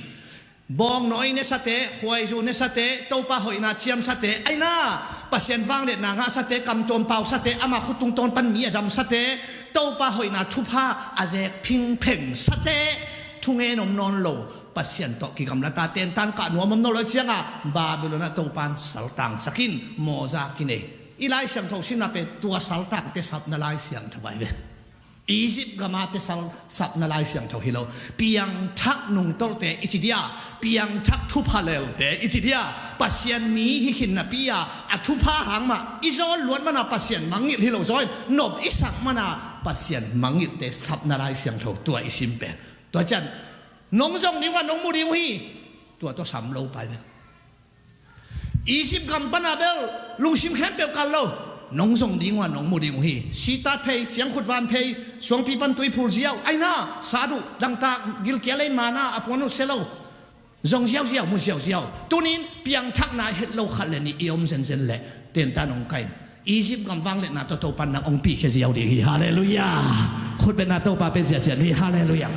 bawngnawi nesate, khuaizu nesate, Topa hoihna ciamsate, aina Pasian vangliatna ngahsate, kamtuam pausate, ama khutung tawn pan mi a damsate, Topa hoihna thupha a zek phingpheng sate, thungen om nawn lo, Pasian tawh kigamlata tentan kah nuam om nawn lo cianga Babylon ah Topan saltangsakin mawza kinei. I Lai Siangtho simna pen tua saltangte sapna Lai Siangtho ai ve. Egypt gama te sal sapna Lai Siangtho hi lo. Piangthak nungtolhte i ci dia, piangthak thupha lelte i ci dia, Pasian mi hi khin napi a, a thupha hang mah i zawn luat mana Pasian mangngilh hi lo zaw in, nop i sak mana Pasian mangngilhte sapna Lai Siangtho tua i sim pen. Tua cian nong zong ding uh a nong mu ding uh hi. Tua tua sam lo pai ve. Egypt gam pana bel lungsim khempeuh kal lo. Nong zong ding uh a nong mu ding uh hi. Sitat phei, ciangkhut van phei, suangpi pan tui phul ziau, aina saduh dangtak gilkial ei mana a puan uh sia lo. Zong ziauziau, mu ziauziau. Tunin piangthakna het lo khat le nih i om zenzen leh tenta nong kain. Egypt gam vangliatna tawh Topan nang ong pikhia ziau ding hi. Halleluiah. Khutbetna Topa pe ziazian hi. Halleluiah.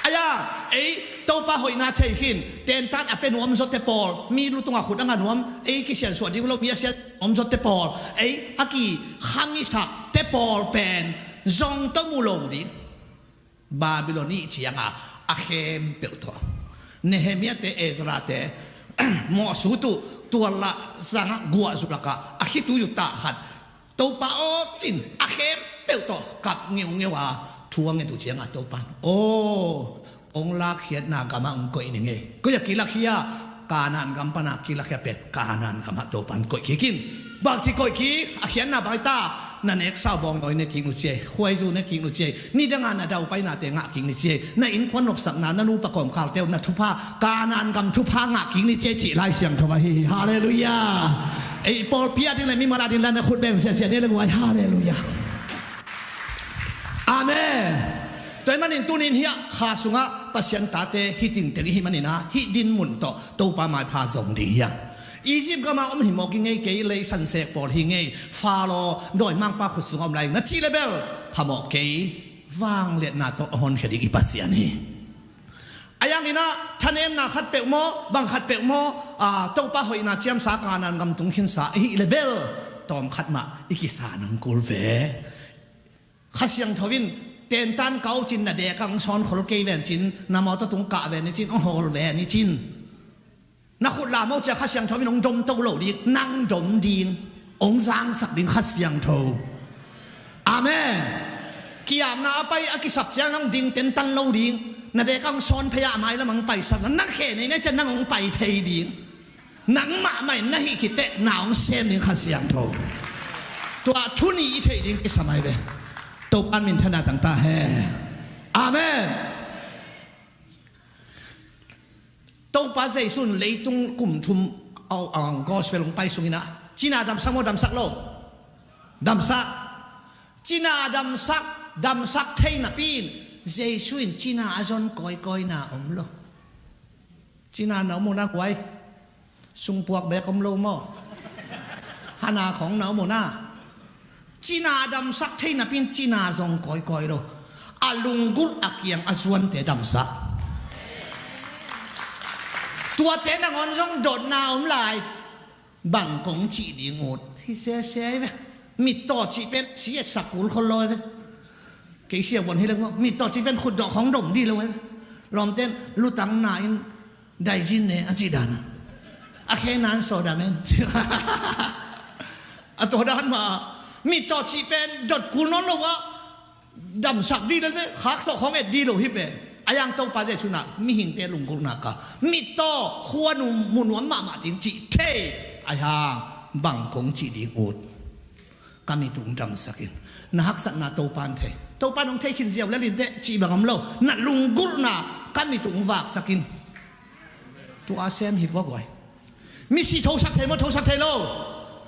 Aya ei Topa hoihna thei khin, tentan a pe nuam zawte pawl, mi lu tungah khut a nga nuam, ei kisiansuah ding lo mi a sian nuam zawte pawl, ei a kikhangisa te pawl pen zong to mu lo ding. Babylon i cianga a khempeuh tawh, Nehemiah te, Ezra te, mawhsut uh, tuallah zangah guahzu lakah a khitui uh tah khat, Topa aw cin a khempeuh tawh kap ngeungeu a thu a nget uh cianga Topa in aw, hong lakkhiatna gamah hong koih ning ei. Koi a kilakhia? Kanaan gam pana kilakhia pen Kanaan gamah Topa in koih kik in. Bangci koih kik? A khiatna bang hi ta? Na neksa uh bawngnawi ne kik nu ci ei, khuaizu ne kik nu ci ei, nidanga na daupainate ngah kik ni ci ei, na innkuan nopsakna, na nupa kawmkalte uh na thupha, Kanaan gam thupha ngah kik ni ci ei cih Lai Siangtho ahi hi. Halleluiah. Ei pawlpi a ding le mimal a ding le na khut beng siasia ni le guai. Halleluiah. Amen. Tua ahih manin tunin hiah kha sungah Pasian tate hih tingteng i hih manin ah hih dinmun tawh Topa maipha zong ding hiam? Egypt gamah om hi mawk i ngei, kei lei sansek pawl hi ngei, Faro dawimangpa khut sungah om lai na cih le bel phamawh kei, vangliatna tawh a honkhia ding i Pasian hi. A yanginah thanemna khat peuh maw, bang khat peuh maw, a, Topa hoihna ciamsa Kanaan gam tung khinsa i hih le bel tawmkhat mah i kisa nang kul ve. Kha Siangtho in tentan ka uh cin na dek ang sawn khol kei ven cin, na mawtaw tung kah ven i cin, hong hawl ven i cin. Na khut lam uh cia Kha Siangtho in hong dom to lo ding, nang dom ding, hong zangsak ding Kha Siangtho. Amen. Kiamna a pai a kisap cia nang ding tentan lo ding, na dek ang sawn phei a mailam ang paisak, nang khe nei nei cia nang hong pai phei ding. Nangmah mah in na hih khit teh na hong sem ding Kha Siangtho. Tua thu nih i theih ding kisam ai ve. Topa in minthanna tang ta hen. Amen. Topa Jesu in leitung kum thum a, a, gospel hong pai sungin ah cina damsak maw, damsak lo? Damsak. Cina damsak, damsak thei napi in Jesu in cina a zon kawikawina om lo. Cina na om uh na guai. Sungpuak bek om lo maw? Hana khong na om uh na. Cina damsak thei napi in cina zong kawikawi lo. A lunggulh a kiang a zuante damsak. Tuate nangawn zong dotna om lai. Bang kong cih ding ut hi sese ve. Mittaw cih pen si etsak kul khol lo ve. Kei sia vuan hi leng maw, mittaw cih pen khutdawh khawng dom dih lo ve. Lawmten lutang na in daizin ne a cih dan a, a khe nan sawdam en. A tawh dan mah mittaw cih pen dot kul nawn lo ah damsak dih lo ve, khak tawh khawng et dih lo hi pen. A yang Topa Jesu in ah mihingte lunggulhna ka, mittaw khua nu mu nuam mahmah ding cih thei. A yang bang kong cih ding ut? Ka mit ung damsak in. Na haksatna Topa in thei. Topa in hong thei khin ziau lel in teh cih bang om lo. Na lunggulhna ka mit ung vaksak in. Tua sem hi vua guai. Misi thosak thei maw, thosak thei lo?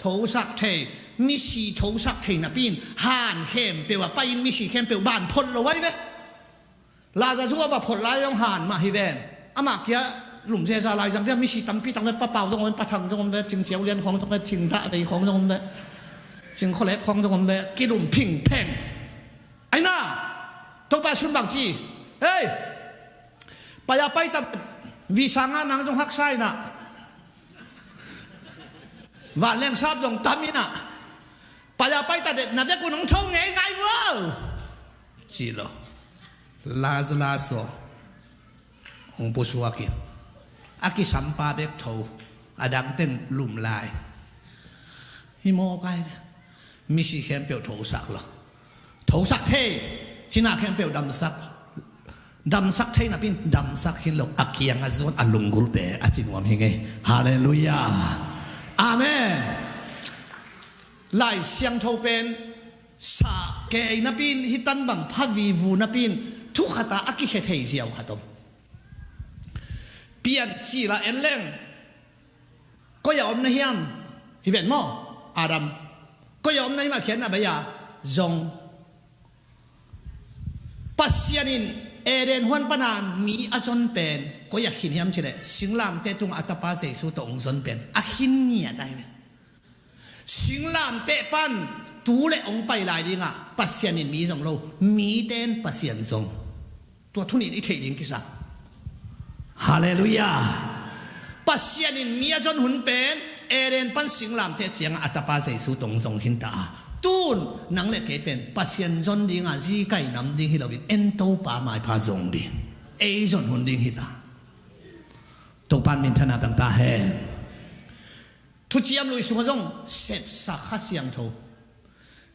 Thosak thei. Misi thosak thei napi in han khempeuh a pai in misi khempeuh ban phot lo ai ve. Lazarus a va phot lai zong han mah hi ven. Amah kia lum zeza lai zang dia misi tampi tak ve, papau zong om ve, pathang zong om ve, cingciau lian khawng zong ve, cingdah vei khawng zong om ve, cingkholek khawng zong om ve, kilum phingpheng. Aina Topa sun bang ci. Hei, pai a pai tak visa ngah nang zong haksa ina. Vanleng sap zong tam ina. Pai a pai tak det na zek un hong tho ngei ngai vua. Ci lo. Lazarus aw, hong pusuak in. A kisampa bek tho, a dang teng lum lai. Hi mawk ai. Misi khempeuh thosak lo. Thosak thei, cina khempeuh damsak. Damsak thei napi in damsak hi lo, a kiang a zuan a lunggulhte a ci nuam hi ngei. Halleluiah. Amen. Lai Siangtho pen sa kei napi in, hih tan bang pha vivu napi in, thu khat a a kikhia thei ziau khat om. Piancil a en leng, koi a om na hiam? Hi ven maw? Adam. Koi a om na hiam a khiatna bai a zong. Pasian in Eden huan pana mi a zon pen koi a khin hiam cileh, singlamteh tungah a tapa Jesu tawh hong zon pen a khin ngiat ai ve. Singlamteh pan tu le hong pai lai dingah Pasian in mi zong lo, mite in Pasian zong. Tua thu nih i theih ding kisam. Halleluiah. Pasian in mi a zon hun pen Eden pan singlamteh ciangah a tapa Jesu tawh zong hi ta a, tun nang le kei pen Pasian zon dingah zikai nam ding hi loin en Topa maipha zong ding, ei zon hun ding hi ta. Topa in minthanna tang ta hen. Thuciam Lui sungah zong sepsak Kha Siangtho.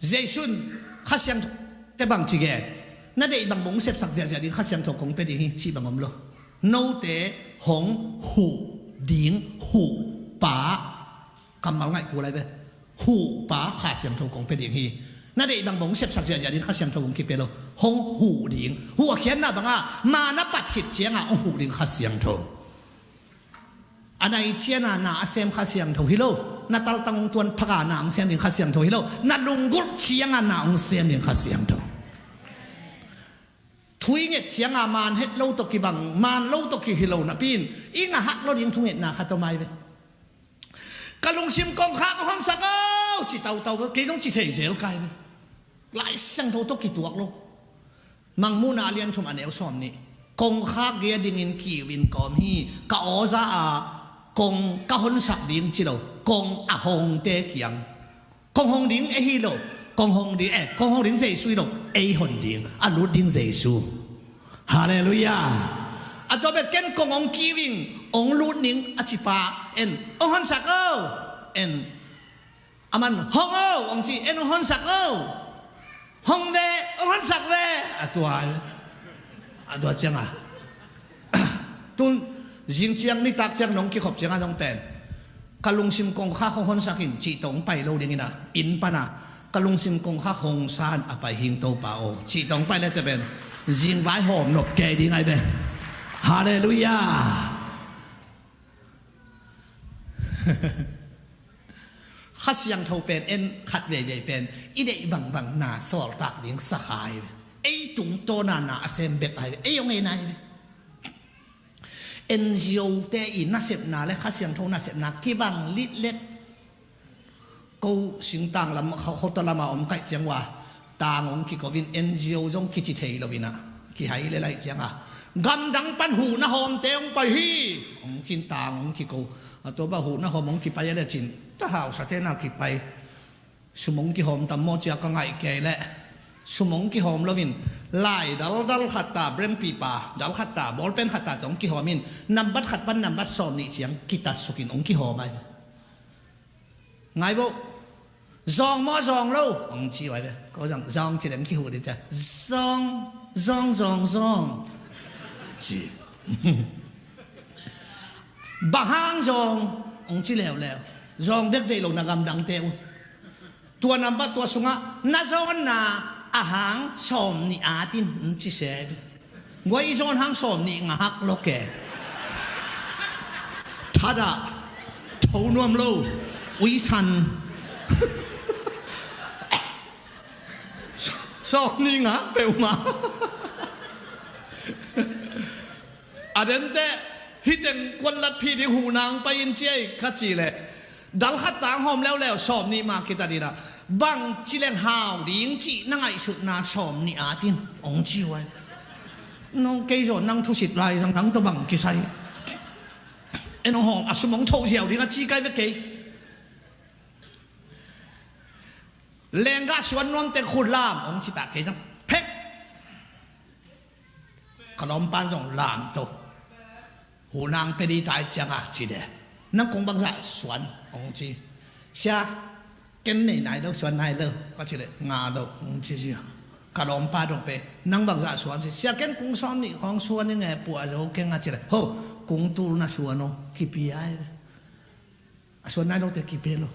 Jesu in Kha Siangtho te bang ci gen? Na deih bang bang sepsak ziahziah ding, Kha Siangtho kong pia ding hi cih bang om lo. Note hong huh ding, huh pa, kammal ngaih kul lai ve. Huh pa Kha Siangtho kong pia ding hi. Na deih bang bang sepsak ziahziah ding, Kha Siangtho kong kipia lo. Hong huh ding. Huh a khiatna bangah ma na pat khit ciangah hong huh ding Kha Siangtho. A nai ciangah na a sem Kha Siangtho hi lo. Na taltang hong tuan phakah na hong sem ding Kha Siangtho hi lo. Na lunggulh ciangah na hong sem ding Kha Siangtho. Thu i nget ciangah man het lo tawh kibang, man lo tawh kihi lo napi in i ngahak lo ding thungetna khat om ai ve. Ka lungsim kongkhak hong honsak o, ci tautau ve. Kei zong ci thei zel kai ve. Lai Siangtho tawh kituak lo. Mangmuhna a lian thum a neu sawm nih. Kongkhak gei a dingin kiu in kawm hi. Ka aw za a kong ka honsak ding ci lo. Kong a hongte kiang. Kong hong ding ei hi lo. Kong hong ding, eh, kong hong ding Jesu hi lo. Ei hon ding, a lut ding Jesu. Halleluiah. A tua bek ken kong hong kiu in hong lut ning a ci pa en, hong honsak o, en. A man hong o hong ci, en hong honsak o. Hong ve, hong honsak ve. A tua, a tua ciangah tun zing ciang nitak ciang nong kikhop ciangah nong pen, ka lungsim kongkhak hong honsak in cih tawh hong pai lo dingin a, inn panah ka lungsim kongkhak hong sa in a pai hing Topa aw cih tawh hong pai le te pen zing vai hawm nop kei ding ai ve. Halleluiah. Kha Siangtho pen en khat veivei pen i deih bangbang na sawltak ding sakhai ve. Ei tungtawna na a sem bek ai ve. Ei hong ei nai ve. N G O te i nasepna le Kha Siangtho nasepna kibang litlet. Ko singtang lam, kho-, khota lama om kaih ciang ua tang hong kiko in, N G O zong kici thei lo in a, kihai le laih ciangah gamdang pan huhna hawmte hong pai hi. Hong khin tang hong kiko. A tua bah huhna hawm hong kipai a le cin ta hausa te na kipai. Sum hong kihawm tam maw cia ka ngaih kei leh. Sum hong kihawm loin lai daldal khat ta, brempipa dal khat ta, bawlpen khat ta tawh hong kihawm in, nambat khat pan nambat sawm nih ciang kitasuk in hong kihawm ai. Ngai bo. Zawng maw zawng lo? Hong ci vai ve. Ko zawng zawng ci leng kihuh dih cia. Zawng zawng zawng zawng ci. Bang hang zawng? Hong ci leuleu. Zawng bek deih lo na gamdangte uh. Tua nambat tua sungah na zawnna a hang sawm nih at in hong ci se. Guai i zawn hang sawm nih ngahak lo ke. Thadah tho nuam lo. Uisan. Sawm nih ngahak peuhmah. A dente hih teng kuan lat phih ding huhna hong pai in ciai ka ci leh dal khat tang hawm leuleu sawm nih mah kita dina. Bang ci leng hau ding cih na ngaihsutna sawm nih at in hong ci uh ai. Nong kei zaw nang thusit lai zang nang tawh bang kisai. En hong hawm a sum hong thoh ziau ding a ci kai ve kei. Lenggah suan nuam teng khut lam hong ci pah kei nang phek. Ka lawmpan zong lam to. Huhna hong pia dih tai ciangah ci de. Nang kong bangzah suan hong ci. Sia, ken nei nai lo, suan nai lo ka ci leh nga lo hong ci sia. Ka lawmpa dong pe nang bangzah suan ci. Sia, ken kung sawm nih khawng suan ing e, puah zo keng a ci leh ho, kung tul na suan o, kipia ai. A suan nai lote kipia lo.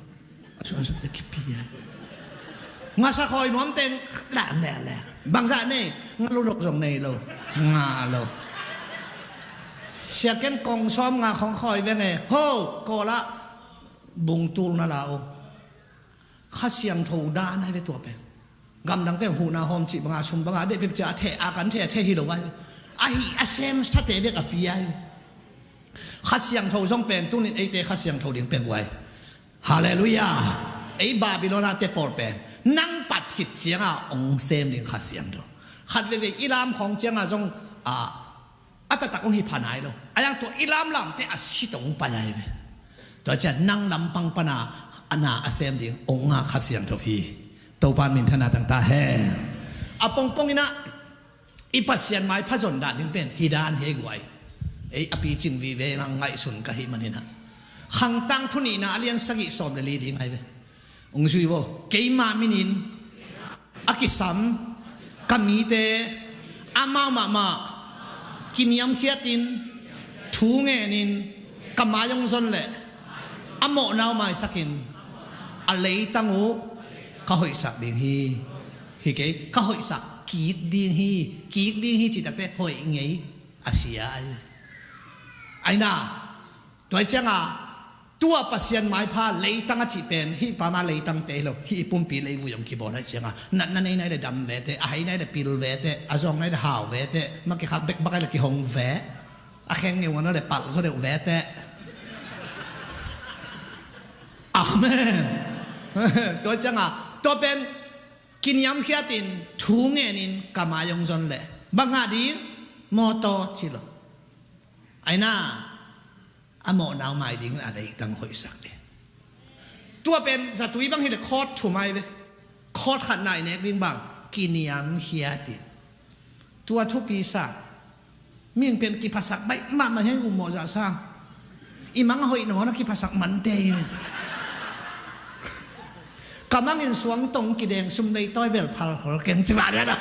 A suan suante kipia. Ngasa khawi nuam teng lam lele. Bangzah nei, nga lo dok zong nei lo. Nga lo. Sia, ken kong sawm nga khong khawi veng e. Ho, kawlah bungtul na la o. Kha Siangtho dan ai ve tua pen. Gamdangte huhna hawm cih banga sum banga deh pep cia a theh a kan theh a theh hi lo ai. Ahi a sem thate bek a pi ai. Kha Siangtho zong pen tunin eite Kha Siangtho ding pen uai. Halleluiah. Ei Babylon a te pawl pen nang pat khit cianga ong sem ding Kha Siangtho. Khat veve i lam khawng cianga zong a, a taktak hong hi pha nai lo. A yang tua i lamlamte a si tawh hong pai ahi ve. Tua ciang nang lampang pana a na a sem ding hong ngak Kha Siangtho hi. Topa in minthanna tang ta hen. A pongpong inah i Pasian maipha zon dan ding pen hi dan hi guai. Ei a picing vive nang ngaihsun ka hih maninah, Khangtang thu nihna a lian sagih sawm le li ding ahi ve. Hong zui vo. Keima minin a kisam ka mite amau mahmah kiniamkhiatin thu ngenin ka mai hong zon leh a mawhna uh maisakin a leitang uh ka hoihsak ding hi. Hi kei, ka hoihsak kik ding hi. Kik ding hi cih takte hoih ngei a sia ahi. Aina, tua cianga tua Pasian maipha leitang a cih pen hih pama leitangte hi lo, hih i pumpi leivui hong kibawl ahi cianga natna nei nai le dam vete, a hei nai le pil vete, a zawng nai le hau vete, ma kikhak bekbak ai le kihong ve, a kheng ngeu nai le palh zaw deuh vete. Amen. Tua cianga tua pen kiniamkhiatin thu ngenin ka mai hong zon leh bang ngah ding? Mawtaw ci lo. Aina, a mawhna uh mai ding le a leitang hoihsak ding. Tua pen zatui bang hi le khawt thum ahi ve. Khawt khatna i nek ding bang? Kiniamkhiatin. Tua thupi sa. Mihing pen kiphasak baih mahmah hi, um mawh zah sang. I mang a hoih nangawn a kiphasak mante hi. Ka mangin suangtong kideng sum lei tawi bel phal khol keng ci mah lian a.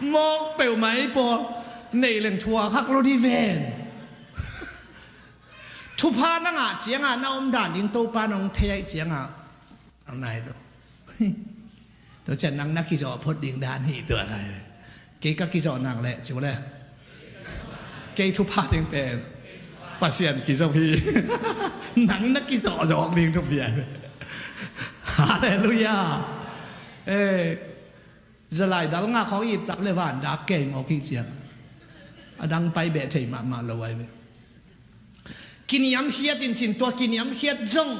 Mawk peuhmah ei pawl. Nei leng thuak hak lo di ven. Thupha na ngah cianga na omdan ding Topa nong thei aih cianga ang nai lo. Tua cian nang na kizawh phot ding dan hi tua nai. Kei ka kizawh nang leh cu le, kei thupha ding pen Pasian kizawh hi. Nang na kizawh zawk ding thupi ahi. Halleluiah. Ei, zalai dal ngah khawng i tap le van dak kei mawk hi ciang a dang pai beh thei mahmah lo ahi ve. Kiniamkhiat in cin tua kiniamkhiat zong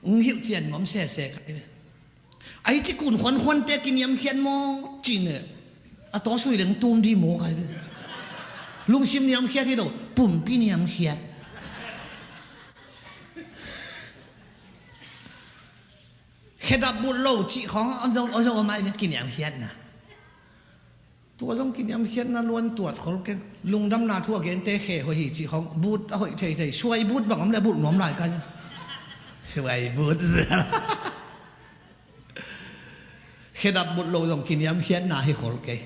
hong hilh cian ngom sese kai ve. Ai ci kun khuankhuante kiniamkhiat maw cin e. A taw sui leng tum di maw kai ve. Lungsim niamkhiat hi lo, pumpi niamkhiat. Khedap bulh lo cih khawng a zo a zo a mai ve kiniamkhiatna. Tua zong kiniamkhiatna luan tuat khol keng. Lungdamna thu a gente khe hoih hi cih khawng but a hoih theithei. Suai but bang om le bulh nuam lai kai. Suai but. Khedap bulh lo zong kiniamkhiatna hi khol kei.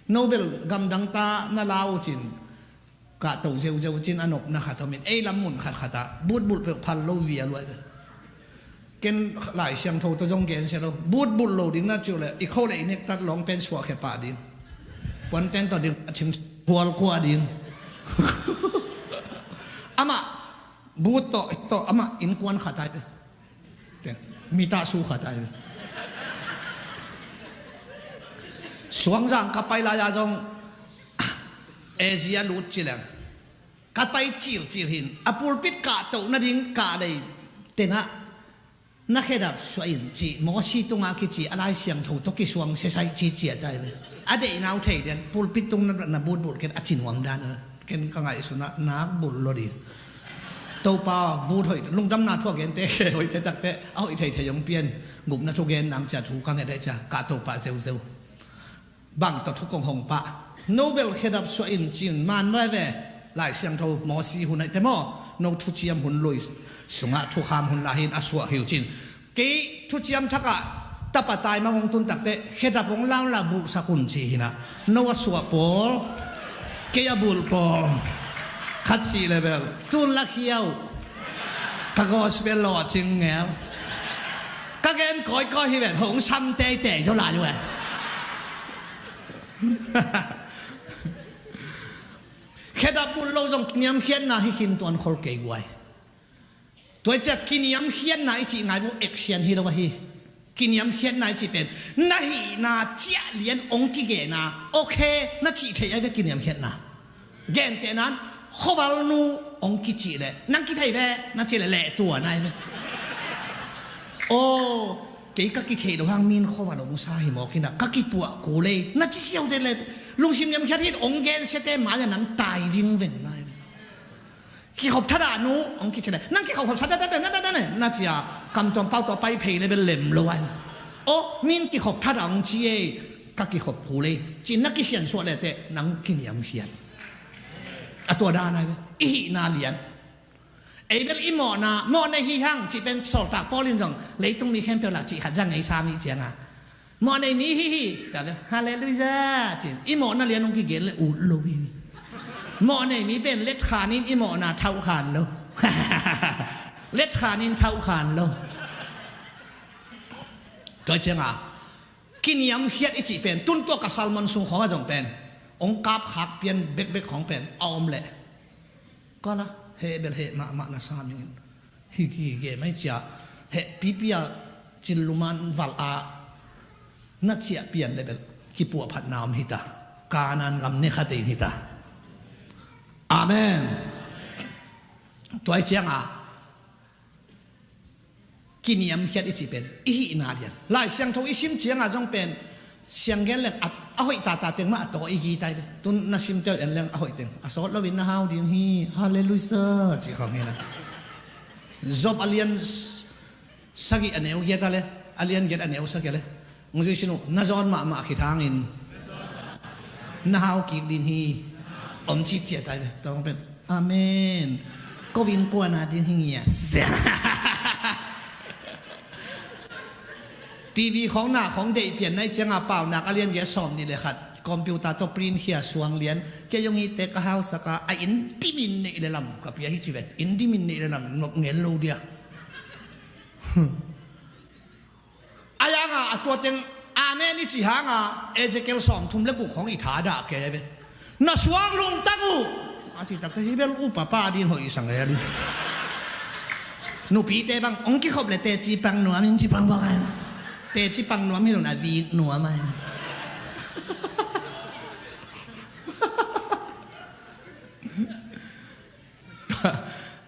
Nobel gamdang ta na lau cin. Kahto zeuzeu cin a nopna khat omin ei lam mun khatkhat ah but bulh peuh phal lo vial uai ve. Ken Lai Siangtho tawh zong gen sia lo. But bulh lo ding na ciu le i kho le i nektat lawng pen suahkhia pah ding. Puanten tawh ding a thim hual kuah ding. Amah but tawh tawh amah innkuan khat ai ve. Mitah su khat ai ve. Suangzang ka pai lai-a zong Asia lut ci leng ka pai cilcil hin a pulpit kahtoh nading kahlei tengah na khedap suah in cih Mawsi tungah kici a Lai Siangtho tawh kisuang siasaih ciciat ai ve. A deihna uh thei lian pulpit tung na butbulh ken a cinuam dan a ken ka ngaihsunah nak bulh lo ding. Topa but hoih lungdamna thu a gente khe hoih ciatakte a hoih theithei hong pian gupna thugen nang cia thu ka nget ai cia kahto pah zeuzeu. Bang tawh thu kong hong pah. Nobel khedap suah in cin man vai ve. Lai Siangtho Mawsi hun aihte maw no thuciam hun lui sungah thukham hun lahin a suah hiu cin. Kei thuciam thakah tapatai mang hong tun takte khedap hong launla bulhsak hun ci hinah no a suah pawl kei a bulh pawl khat sih le bel tun la khiau ka gospel lawh cing ngel. Ka gen kawikawi hi ven hong sam teitei zo lai uh e. Khedap bulh lo zong kiniamkhiatna hi khin tuan khol kei guai. Tua i ciah kiniamkhiatna i cih ngai uh action hi lo ahi. Kiniamkhiatna i cih pen na hihna ciah lian ong kigena okay na cih theih ai ve kiniamkhiatna. Gentehnan khuavalnu ong kicih leh nang kithei ve na cih leh leh tuan ai ve. Aw kei ka kithei lo hang min khuaval ong sa hi mawk inah ka kipuah kul ei na ci siau det leh Lungsim niamkhiat hi, ong gensiate mai-ah nang tai vingveng lai. Kikhop thadah nu, ong kici le, nang kikhop khop sa dah dah dah na dah dah na, na cia, kam tuam pau tawh pai phei le bel lem lo ai. Aw, min kikhop thadah ong ci ei, ka kikhop hu lei, ci-in na kisiansuah le teh nang kiniamkhiat. A tua dan ai ve, i hihna lian. Ei bel i mawhna, mawh nei hi hang, cih pen sawltak Paul in zong, leitung mi khempeuh lah cih khat za ngei sa mi cianga. Mawh nei mi hi hi, tua bel, Halleluiah, ci-in. I mawhna lian hong kigen le ut lo hi. Mawh nei mi pen letkhan in i mawhna thauhkhan lo. Letkhan in thauhkhan lo. Tua cianga, kiniamkhiat i cih pen, tun tua ka sermon sung khawng a zong pen, hong kapkhak pian bekbek khawng pen, a om leh. Kala, heh bel heh mahmah na sa mingin. Hi, hi, hi, maicia, heh pipia cin luman valh a, na ciah pian le bel, kipuahphatna om hita. Kanaan gam ne kha tei hita. Amen. Tua i cianga, kiniamkhiat i cih pen i hihna lian. Lai Siangtho i sim cianga zong pen sianggen leng a, a hoih tata teng mah a taw i gitai ve. Tun na simte uh en leng a hoih teng a sawt loin na hau ding hi. Halleluiah, ci khawng hi na. Job a lian s-, sagih a neu giat a le, a lian giat a neu sagih a le. Hong zui sin uh, na zawn mahmah khit hangin na hau kik ding hi. Om ci ciatai ve. Tua hong pen, amen. Ko vingkuan a ding hi ngia. TV khawng na khawng deih pian nai cianga Paunak a lian giat sawm nih le khat, computer tawh print khia suang lian. Kei zong hite ka hausak a, a inn dimin neih le lam ka pia hi ci ve. Inn dimin neih le lam nop ngel lo dia. A yanga a tua teng amen i ci hanga Ezekiel sawmthum le guk khawng i thadah kei ve. Na suang lungtang uh. A ci takte hi bel upa pa din hoih i sang e a li. Nupite bang hong kikhop le teci pang nuam in ci pang bawk ai. Teci pang nuam hi lo na vik nuam ai.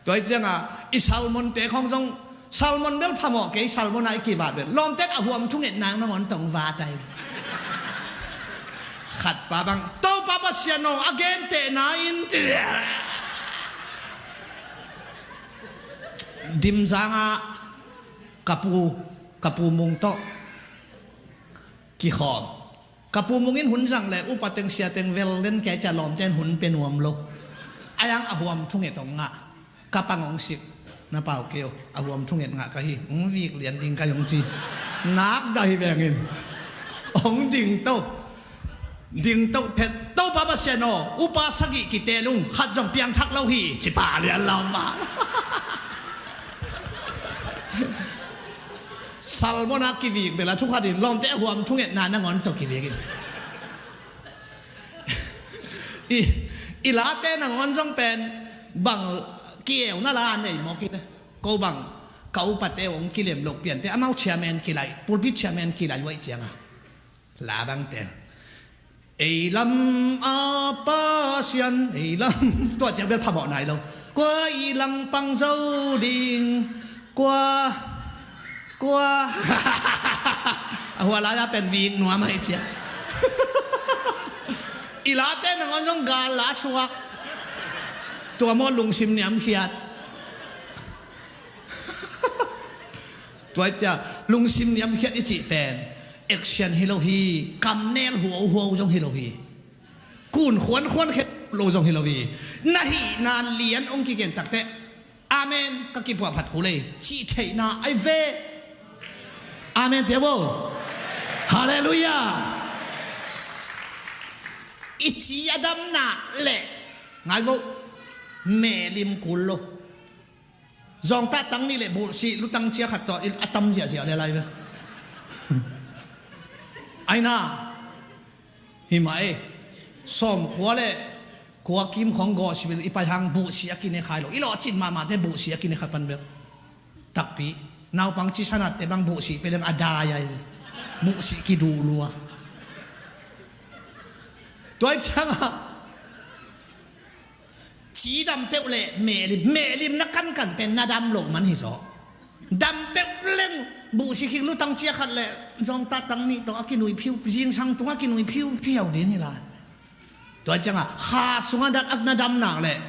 Tua i cianga i sermon te khawng zong, sermon bel phamawh kei, sermon a i kivat bel lawmten a huam thungetna nangawn tawh ong vat ai. Khat pa bang, Topa Pasian aw, a gentehna in ci. Dimzanga ka pu, ka pu Mung tawh kikhawm. Ka pu Mung in hun zang le upa teng sia teng vel den kei cia lawmten hun pe nuam lo. A yang a huam thunget ong ngah. Ka pang ong sik. Na pau kei uh, a huam thunget ngah ka hi. Ong vik lian ding ka hi ong ci. Nak dah hi vengin. Ong ding to. Ding to phet. Topa Pasian aw, upa sagih kitel ung, khat zong piangthak lo hi. Ci pah lian lam mah. Sermon a kivik bel a thukhat in lawmte a huam thungetna nangawn tawh kivik in. I, i late nangawn zong pen bang kieuna la nei mawk hi ve. Ko bang ka upate hong kilem loh piante amau chairman kilai, pulpit chairman kilai uaih cianga. La bangte. Ei lam a Pasian, ei lam. Tua ciang bel phamawh nai lo. Kua i langpang zo ding. Kua, kua. A hua lai-a pen vik nuam ahi cia. I late nangawn zong gal la suak. Tua maw lungsim niamkhiat. Tua i cia lungsim niamkhiat i cih pen action hi lo hi, kamnel huauhuau zong hi lo hi. Kun khuankhuan khet lo zong hi lo hi. Na hihna lian hong kigen takteh, amen, ka kipuahphat kul ei cih theihna ai ve. Amen pia vo. Halleluiah. I ci a damna leh ngai vo, mehlim kul lo. Zawngtah tang nih le buhsih lutang cia khat tawh a tam ziahziah le lai ve. Aina hi mah e. Sawmkua le kua kim khawng gawh sibil i pai hang buhsih a kine khai lo. I lawhcin mahmahte buhsih a kine kha pan bel. Takpi naupang ci sanatte bang buhsih pe leng a dai ai. Buhsih kiduh lua. Tua i ciangah Ci dam peuh le mehlim, mehlim na kankan pen na dam loh man hi zaw. Dam peuh leng buhsi khik lutang cia khat le zawngtah tang nih tawh a kinui phiu, zingsang tungah kinui phiuphiau ding hi lai. Tua ciangah kha sungah dak ak na dam nak leh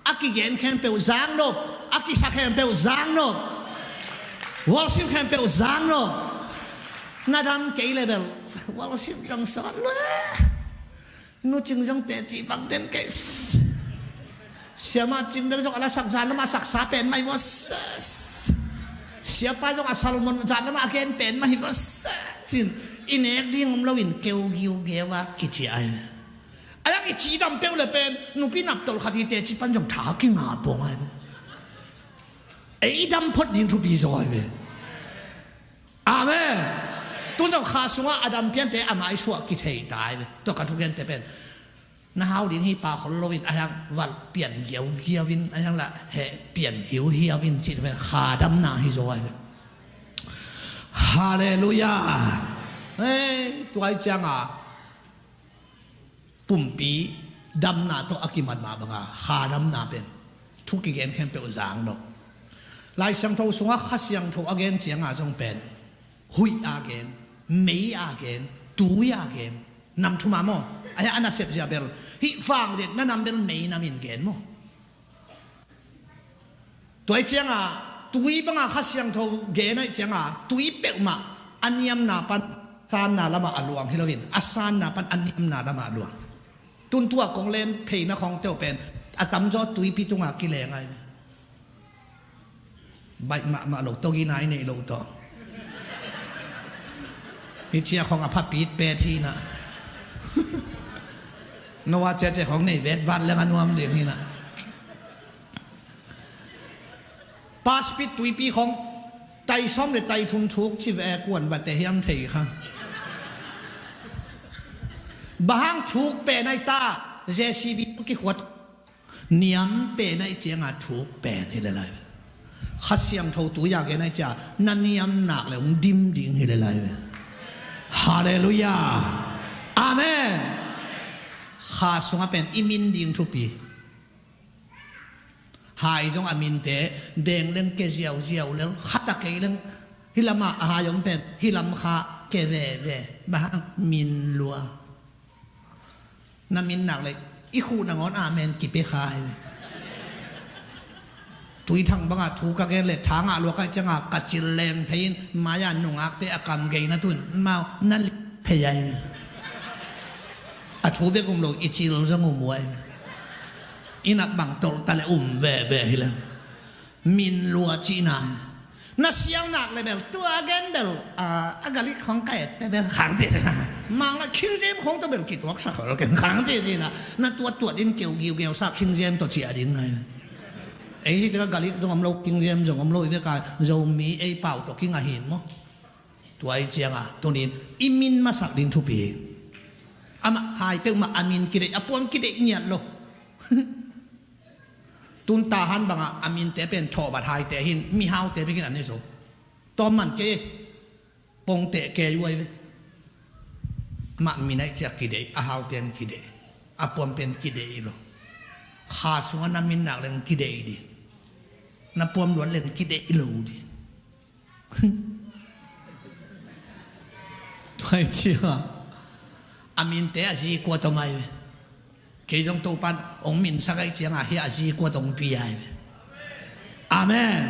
a kigen khempeuh zak nop, a kisa khempeuh zak nop, worship khempeuh zak nop. Na dam kei leh bel worship zong sawt lua. Nu Cing zong teci bang den kei. Siamah Cing dang zong a la sak zan lamah saksa pen mah hi vua. Siapa zong a sermon zan lamah a gen pen mah hi vua. Cin i nek ding om loin keu giu geu a kici ai. A yak i cidam peuh le pen nupi naptol khat hi teci pan zong tha kinga pong ai ve. Ei i dam phot ding thupi zaw ai ve. Amen. Tun zong kha sungah a dam piante a maisuah kithei ta ai ve. Tua ka thugente pen na hau ding hi pa khol loin a hiang valh pian giaugiau in a hiang lah heh pian hiuhiau in cih pen kha damna hi zaw ai ve. Halleluiah. Hei, tuai cianga pumpi damna tawh a kimat mah banga kha damna pen thu kigen khempeuh zang dok. Lai Siangtho sungah Kha Siangtho a gen cianga zong pen huih a gen, mei a gen, tui a gen, nam thuma maw? Ahi a nasep zia bel hih vang det na nam bel mei nam in gen maw? Tuai cianga tui banga Kha Siangtho gen aih cianga tui peuhmah a niamna pan sanna lamah a luang hi loin a sanna pan a niamna lamah a luang. Tuntua kong len pheina khawng teuh pen a tamzaw tuipi tunga kileng ai. Baih mahmah lo tawh ginai neih lo tawh hi cia khawng a phapit pet hinah. Noah ciacia khawng nei vetvat leng a nuam ding hinah. Paspit tuipi khawng tai sawm le tai thum thuk ci ve kuan vate hiam thei kha. Bahang thuk pen ai ta J C B kikhuat niam pen ai cianga thuk pen hi le lai. Kha Siangtho tui a gen ai cia na niam nak le ung dim ding hi le lai ve. Halleluiah. Amen. Kha sungah pen i min ding thupi. Hai zong a minte deng leng ke ziauziau lel khata kei leng hilamah a hai om pen hilam kha ke veve. Bahang min lua. Na min nak le i khuh nangawn amen kipe kha hi. Tuithang bangah thu ka gen le thangah luak ai cianga ka cil leng phei in maya nungakte a kam gei na tun mau na li phei ai. A thu bek um lo i cil zong um uai. I nak bang tolh ta le um veve hi le min lua cihna. Na sial nak le bel tua gen bel a galik khong ka ette bel khang ci cina. Mang la khiljem khong to bel kituak sa khol ken khang ci cina. Na tuat tuat in keu giu geu sa khiljem to ci a ding nai. Ei hi ka galik zong om lo khiljem zong om lo i veka Zomi ei pau to king a hin mo. Tua i cianga tunin i min masak ding thupi. Amah hai peuhmah a min kideih a puang kideih ngiat lo. Tun Tahan bangah a minte pen thawhbat haite hin mihaute bikin an hi so. Tawm man kei pongteh kei uai ve. Amah min aih ciah kideih a haute an kideih a puam pen kideih lo. Kha sungah na min nak leng kideih dih. Na puam luat leng kideih lo dih. Tua i cianga a minte a zi kuat om ai ve. Kei zong Topan ong minsak ai cianga hi a zi kuat ong pi ai ve. Amen.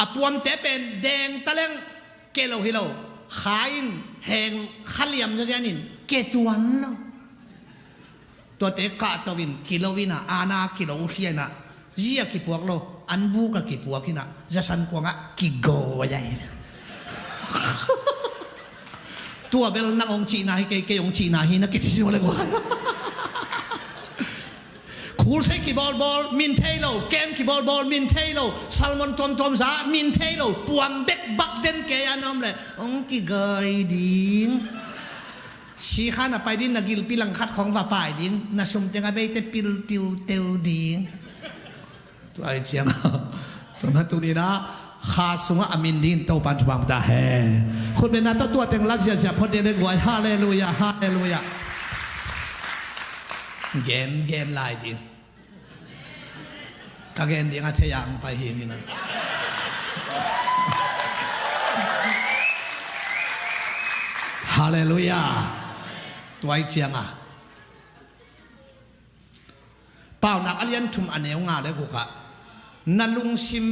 A puamte pen deng taleng ke lo hi lo. Kha in heng kha liam zazianin ke tuan lo. Tuate kahto in kilo inah ana kilo hianah zi a kipuak lo an buk a kipuak inah zasan kuangah kigawi ai. Tua bel nang ong cihna hi kei kei ong cihna hi na kici si le guai. Khulsei kibawlbawl min thei lo kem kibawlbawl min thei lo salmon tuamtuam za min thei lo puam bek bak den kei an om le ong kigawi ding. Sikhan a pai ding na gilpi langkhat khong va pai ding na sum teng a beite pil tiuteu ding. Tua i cianga tua na tuninah kha sungah a min ding Topan thupang ta he. Khutbetna tawh tua teng lak ziazia phot ding le guai. Halleluiah. Halleluiah. Gen gen lai ding. Ka gen ding a thei ang pai hi nina. Halleluiah. Tuai cianga Paunak a lian thum a neu nga le guk ah, na lungsim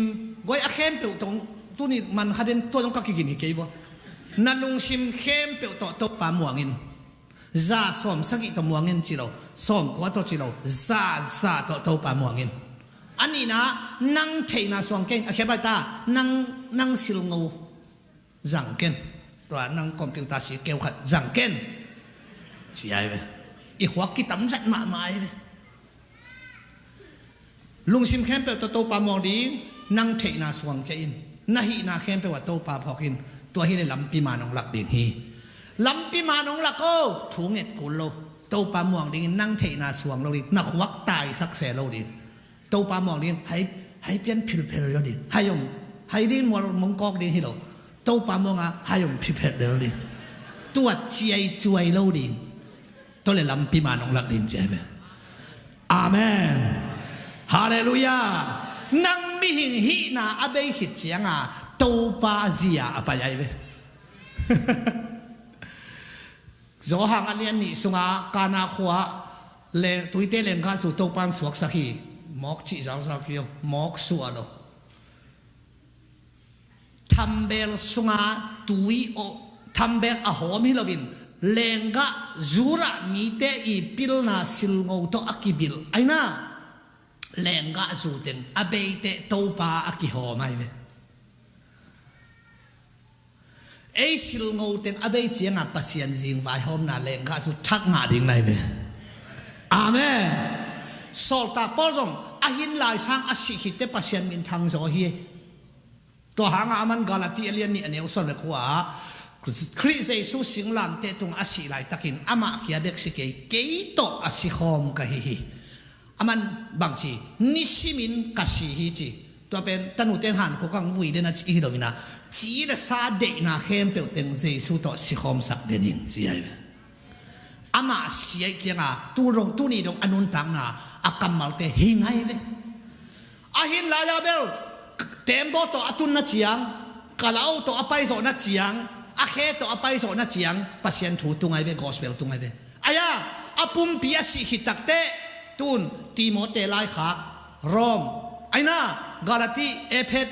guai a khempeuh tawh, tuni man kha den tua zong ka kigin hi kei vua. Na lungsim khempeuh tawh Topa muang in. Za sawm sagih tawh muang in ci lo, sawm kua tawh ci lo, za za tawh Topa muang in. A nihna, nang theihna suang kei in, a khia bai ta, nang, nang silngo zang ken. Tua nang computer si keu khat zang ken, ci ai ve. I khuak kitam zat mahmah ai ve. Lungsim khempeuh tawh Topa muang ding, nang theihna suang kei in. Na hihna khempeuh ah Topa phawk in. Tua hi le lampi man hong lak ding hi. Lampi man hong lak o, thu nget kul lo. Topa muang dingin nang theihna suang lo ding, na khuak taisak se lo ding. Topa muang ding, hai, hai pian philphel lo ding. Hai om, hai ding mual mongkawk ding hi lo. Topa muang a hai om philphel lo ding. Tua ciai cuai lo ding. Tua le lampi man hong lak ding ci ai ve. Amen. Halleluiah. Nang mihing hihna a bei khit cianga Topa zia a pai ai ve. Zawhang a lian nih sunga Kana khua leng, tuite lengkah zu Topan suaksak hi. Mawk cih zauzau kio, mawk suah lo. Thambel sunga tui aw, thambel a hawm hi loin lenggah zurah mite i pilna silngo tawh a kibilh aina, lenggah zu teng a beite Topa a kihawm ai ve. Ei silngo teng a bei cianga Pasian zing vaihawmna lenggah zu thak ngah ding lai ve. Amen. Sawltak Paul zong a hin lai sang a sih khitte Pasian minthang zaw hi. Tua hanga aman Galati a lian nih a neu sawm le kua ah, Khrih Jesu singlamteh tung a sih laitakin amah kia bek si kei, kei tawh a sikhawm ka hi hi. Aman bangci, nisimin ka si hi ci. Tua pen tanute hankhuk ang vui den a ci hi lo ina, ci le sa deihna khempeuh teng Jesu tawh sikhawmsak den in ci ai ve. Amah si ai cianga tu dong, tuni dong a nuntakna a kammalte hi ngai ve. A hin lai-a bel tembaw tawh a tunna ciang, kalau tawh a paizawhna ciang, a khe tawh a paizawhna ciang Pasian thu tungai ve, gospel tungai ve. Aia, a pumpi a sih khit takteh tun Timote laikhak, Rom, aina, Galati, Ephet,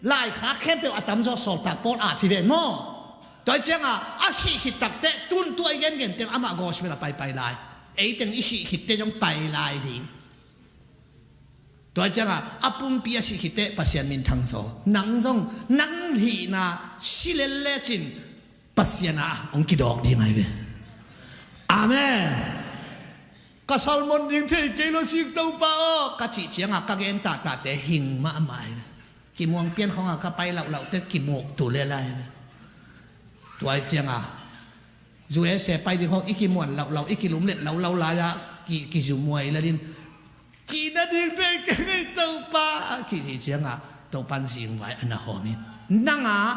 laikhak khempeuh a tamzaw Sawltak Paul a ci ve maw? Tua cianga a sih khit takteh tun tua i gengen teng amah gospel a paipai lai. Eiteng i sih khitte zong pai lai ding. Tua cianga a pumpi a sih khitte Pasian minthang zaw. Nang zong nang hihna si lel lecin Pasian a hong kidawk ding ai ve. Amen. Ka salmon ding thei kei lo sik Topa aw ka cih cianga ka gen tahtahte hing mahmah ai ve. Kimuang pian khonga ka pai lauhlauhte kimuk tu lel ai ve. Tua ai cianga U S A pai ding khong i kimuan lauhlauh, i kilumlet lauhlauh lai-ah ki, kizumuai lalin, cihna ding thei kei ngei Topa, kici cianga Topan zingvai a na hawmin. Nanga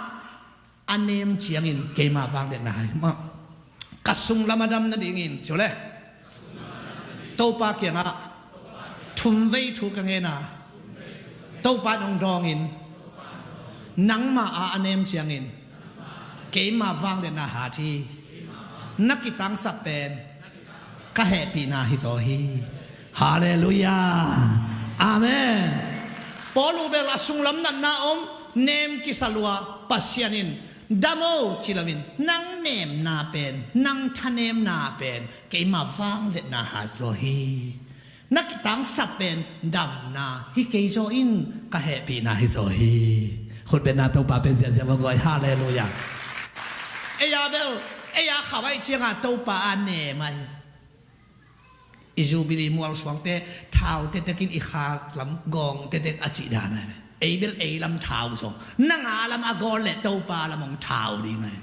a nem ciangin keima vangliatna hai mah. Ka sunglam a dam nadingin, ciu le Topa kiangah thumvei thu ka ngena, Topa nong dawngin, nangma a a nem ciangin keima vangliatna hat hi. Na kitangsap pen ka hehpihna hi zaw hi. Halleluiah. Amen. Paul uh bel a sunglam natna om, nem kisa lua, Pasian in dam o ci loin, nang nemna pen, nang thanemna pen keima vangliatna hat zaw hi. Na kitangsap pen damna hi kei zaw in ka hehpihna hi zaw hi. Khutbetna Topa pen ziahziah va guai. Halleluiah. Ei a bel, ei a khauh aih cianga Topa a nem ai. I Jubilee mualsuangte thau tetekin i khak lam gawng tetek a cih dan ai. Ei bel ei lam thau zaw. Nanga lam a gawl le Topa lam hong thau ding ai.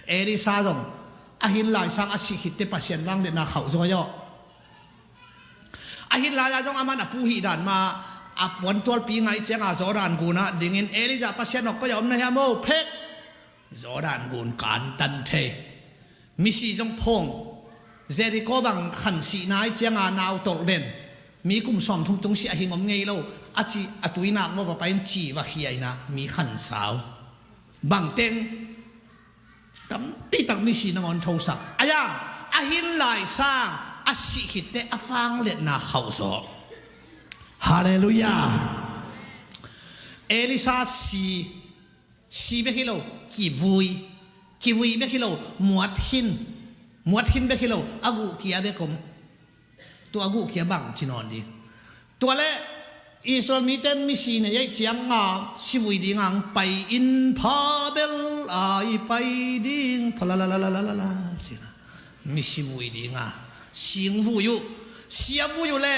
Elisa zong a hin laisang a sih khitte Pasian vangliatna khauh zaw aw. A hin lai-a zong aman a pu hih dan ma a puantualpi ngai cianga Jordan gunah dingin Elijah Pasian awk koi a om na hiam aw? Phek. Jordan gun kantan thei. Misi zong phong. Jericho bang khansih nai cianga nau tolh den. Mi kum sawmthum tung sih a hing om ngei lo. A ci a tuinak va va pai in ci va khiaina mi khansau. Bangteng tampitak misi nangawn thosak. Aia, a hin laisang a sih khitteh a vangliatna khauh zaw. Halleluiah. Elisha si, si bek hi lo, kivui, kivui bek hi lo, muat khin, muat khin bek hi lo, a guhkia bek om. Tua a guhkia bang ci nawn ding. Tua le Israel mite misi nei aih cianga sivui dinga ang pai in pha bel ai pai ding pha la la la la la la la cina. Misi vui dinga sing vui uh, sia vui uh le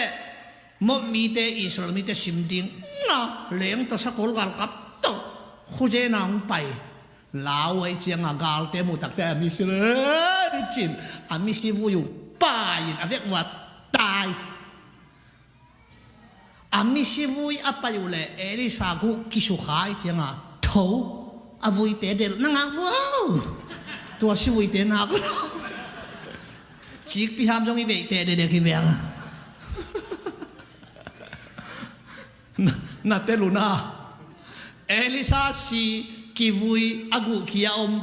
mop mite Israel mite sim ding na leng tawh sakol galkap tawh khuzena ang pai. Lau aih cianga galte muh takte a misi le dicin a misi vui uh pai in a vek uh a tai. A misi vui a pai uh le Elisha guh kisukha aih cianga tho a vuite del na ngak vuau. Tua si vuite nak lo. Cikpi ham zong i veite dedek hi veng a. Na, na teluna Elisha si kivui a guhkia om.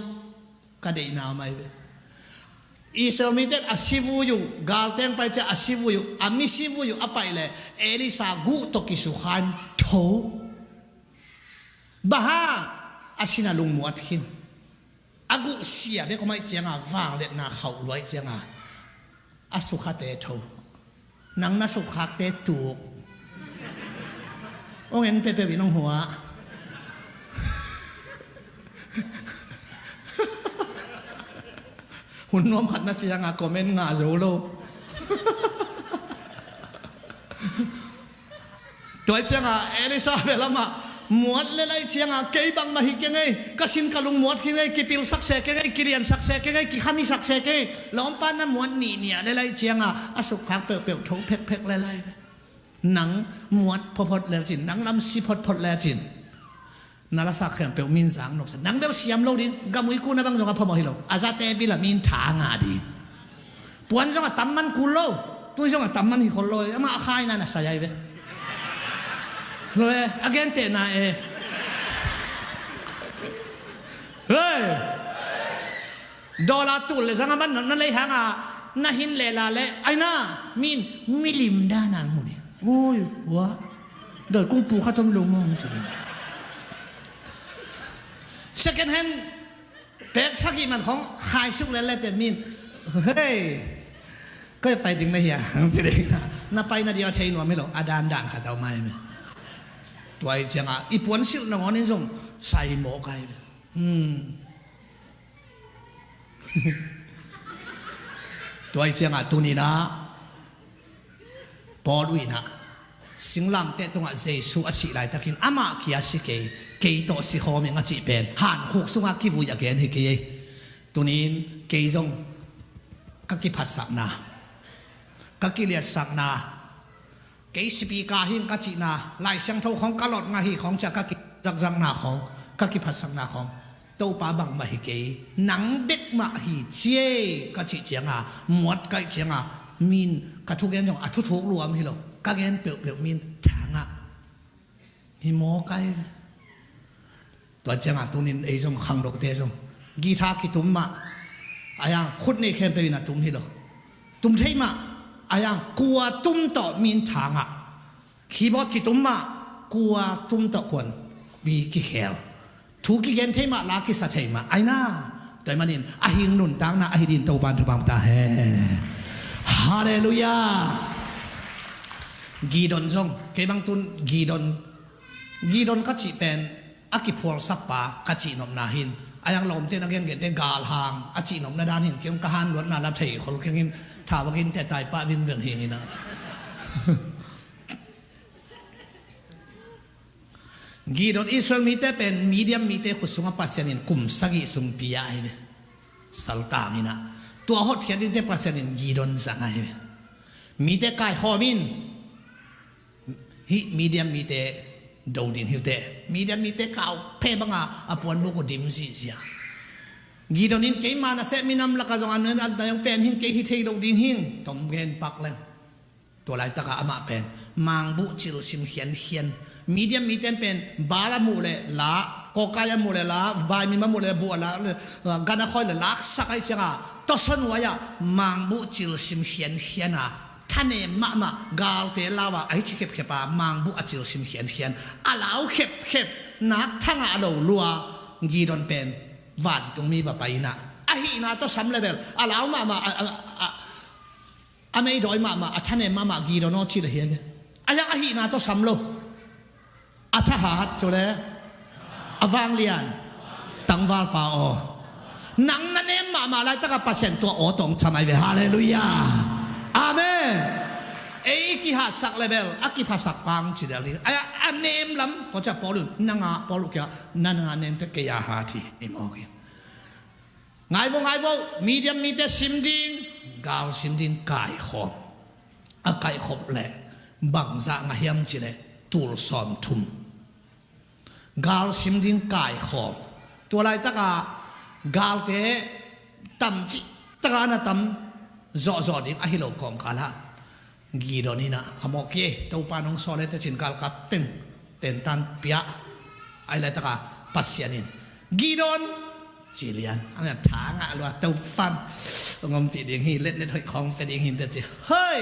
Ka deihna mai ve. Israel mite a sivui uh galteng pai cia a sivui uh a misivui uh a pai le Elisha guh tawh kisukhan tho. Baha a sina lungmuat khin. A guh sia bek om aih cianga vangliatna khauh luai cianga a sukhate tho. Nang na sukkhakte tuk. Ong en pepeu in ong hua. Hun nuam khat na cianga comment ngah zo lo. Tua cianga Elisha bel amah muat le lai cianga kei bangmah hi keng ei, ka sin ka lungmuat hi ngei, kipilsak se keng ei, kiliansak se keng ei, kikhamisak se keng ei. Lawmpa na muat nihniah le lai cianga a sukkhak peuhpeuh tho phekphek le lai. Nang muat photphot le cin, nang lamsi photphot le cin. Na lasak khempeuh min zang nopsa. Nang bel siam lo ding, gamui kuna bang zong a phamawh hi lo. A zate bila min tha ngah ding. Puan zong a tamman kul lo. Tui zong a tamman hi khol lo. Amah a khaina na sai ai ve. Lo e, a gentehna e. Hei. Dollar tul le zanga man na lei hanga na hin le la le aina min milim dana mu ding. Oi, wa. Doi kung pu kha tom lo mong cu. Second hand pek sagi man khong khai suk le le te min. Hei. Koi pai ding na hia. Ti ding na. Na pai na dia thei nuam hi lo. A dan dan kha tau mai me. Tuai cianga i puan silh na ngonin zong sai mo kai. Hmm. Tuai cianga tunina Paul uina singlamteh tungah Jesu a sih laitakin amah kia si kei, kei tawh si khawming a cih pen hankhuk sunga kivui a gen hi kei ei. Tunin kei zong ka kiphatsakna, ka kiliatsakna, kei sipi ka hing ka cihna, Lai Siangtho khawng ka lot ngah hi khawng cia ka kizakzakna khawng, ka kiphatsakna khawng Topa bangmah hi kei, nang bek mah hi ciei ka cih cianga muat kaih cianga min ka thugen zong a thuthuk luam hi lo, ka gen peuhpeuh min thangah hi maw kai. Tua cianga tunin ei zong khangdokte zong guitar kitum mah a yang khut nei khempeuh in a tum hi lo. Tum thei mah a yang kua tum tawh min thangah. Keyboard kitum mah kua tum tawh kuan mi kikhel. Thu kigen thei mah la kisa thei mah aina. Tua manin a hing nuntakna ahi din Topan thupang ta he. Halleluiah. Gideon zong kei bang tun Gideon Gideon ka cih pen a kiphualsak pa ka cih nopna hin a yang lawmte na gengente galhang a cih nopna dan hin kei ka han luatna la thei khol keng in tha bangin te tai pah vingveng hing ina. Gideon Israel mite pen Midian mite khut sungah Pasian in kum sagih sung pia ahi ve. Saltang ina tua hotkhiat dingte Pasian in Gideon zang ahi ve. Mite kaikhawm in Hih Midian mite do ding hi uh teh. Midian mite kau phe banga a puanbuk uh dim zihziah. Gideon in keima na seh minam laka zong an an na zong pen hing kei hi thei lo ding hing tom gen pak leng. Tua laitaka amah pen mangbuh cilsim khiankhian. Midian mite pen bal a muh le la Hawkai a muh le la, vaimim a muh le buh a la, gan a khoi le laksak ahih cianga, tawsaw nuai-ah mangbuh cilsim khiankhian a, thanem mahmah galte lau a, ahi ci khepkhep a mangbuh a cilsim khiankhian, a lau khepkhep nak thangah lo lua. Gideon pen vantungmi va pai inah, ahihna tawh sam le bel a lau mahmah, a, a, a, a meidawi mahmah, a thanem mahmah Gideon aw ci le hi a ve. A hiang ahihna tawh sam lo. A thahat cu le a vanglian tangvalpa aw, nang na nem mahmah laitakah Pasian tua aw tawng cam ai ve. Halleluiah. Amen. Ei i kihatsak le bel a kiphasak pang ci del ding. A, a nem lam pawcak Paul in nanga Paul uh kia, nanga nemte kei a hat hi i mawk hi. Ngai vo, ngai vo, Midian mite sim ding, gal sim ding kaikhawm. A kaikhop leh bangzah ngah hiam cileh tul sawm thum. Gal sim ding kaikhawm. Tua laitaka galte tam cih taka na tam zawhzawh ding ahi lo kawmkalah Gideon inah, a mawk kei, Topa nong sawle tecin galkap teng tentan piah. Ahi laitaka Pasian in, Gideon, ci lian, a ngan tha ngah lua, Topan hong ompih ding hi, letnet hoih khawng pia ding hi teci. Hoi,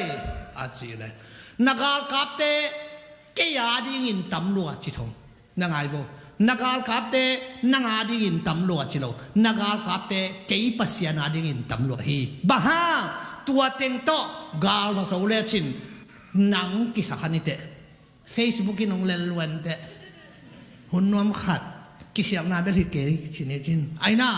a ci le, na galkapte kei a dingin tam lua ci thong. Na ngai vo. Na galkapte nang a dingin tam lua ci lo. Na galkapte kei Pasian a dingin tam lua hi. Bang hang? Tua teng tawh gal va zo lecin nang kisa kha ni teh. Facebook in hong lel luan teh. Hun nuam khat kisialhna bel hi kei ci ni cin. Aina.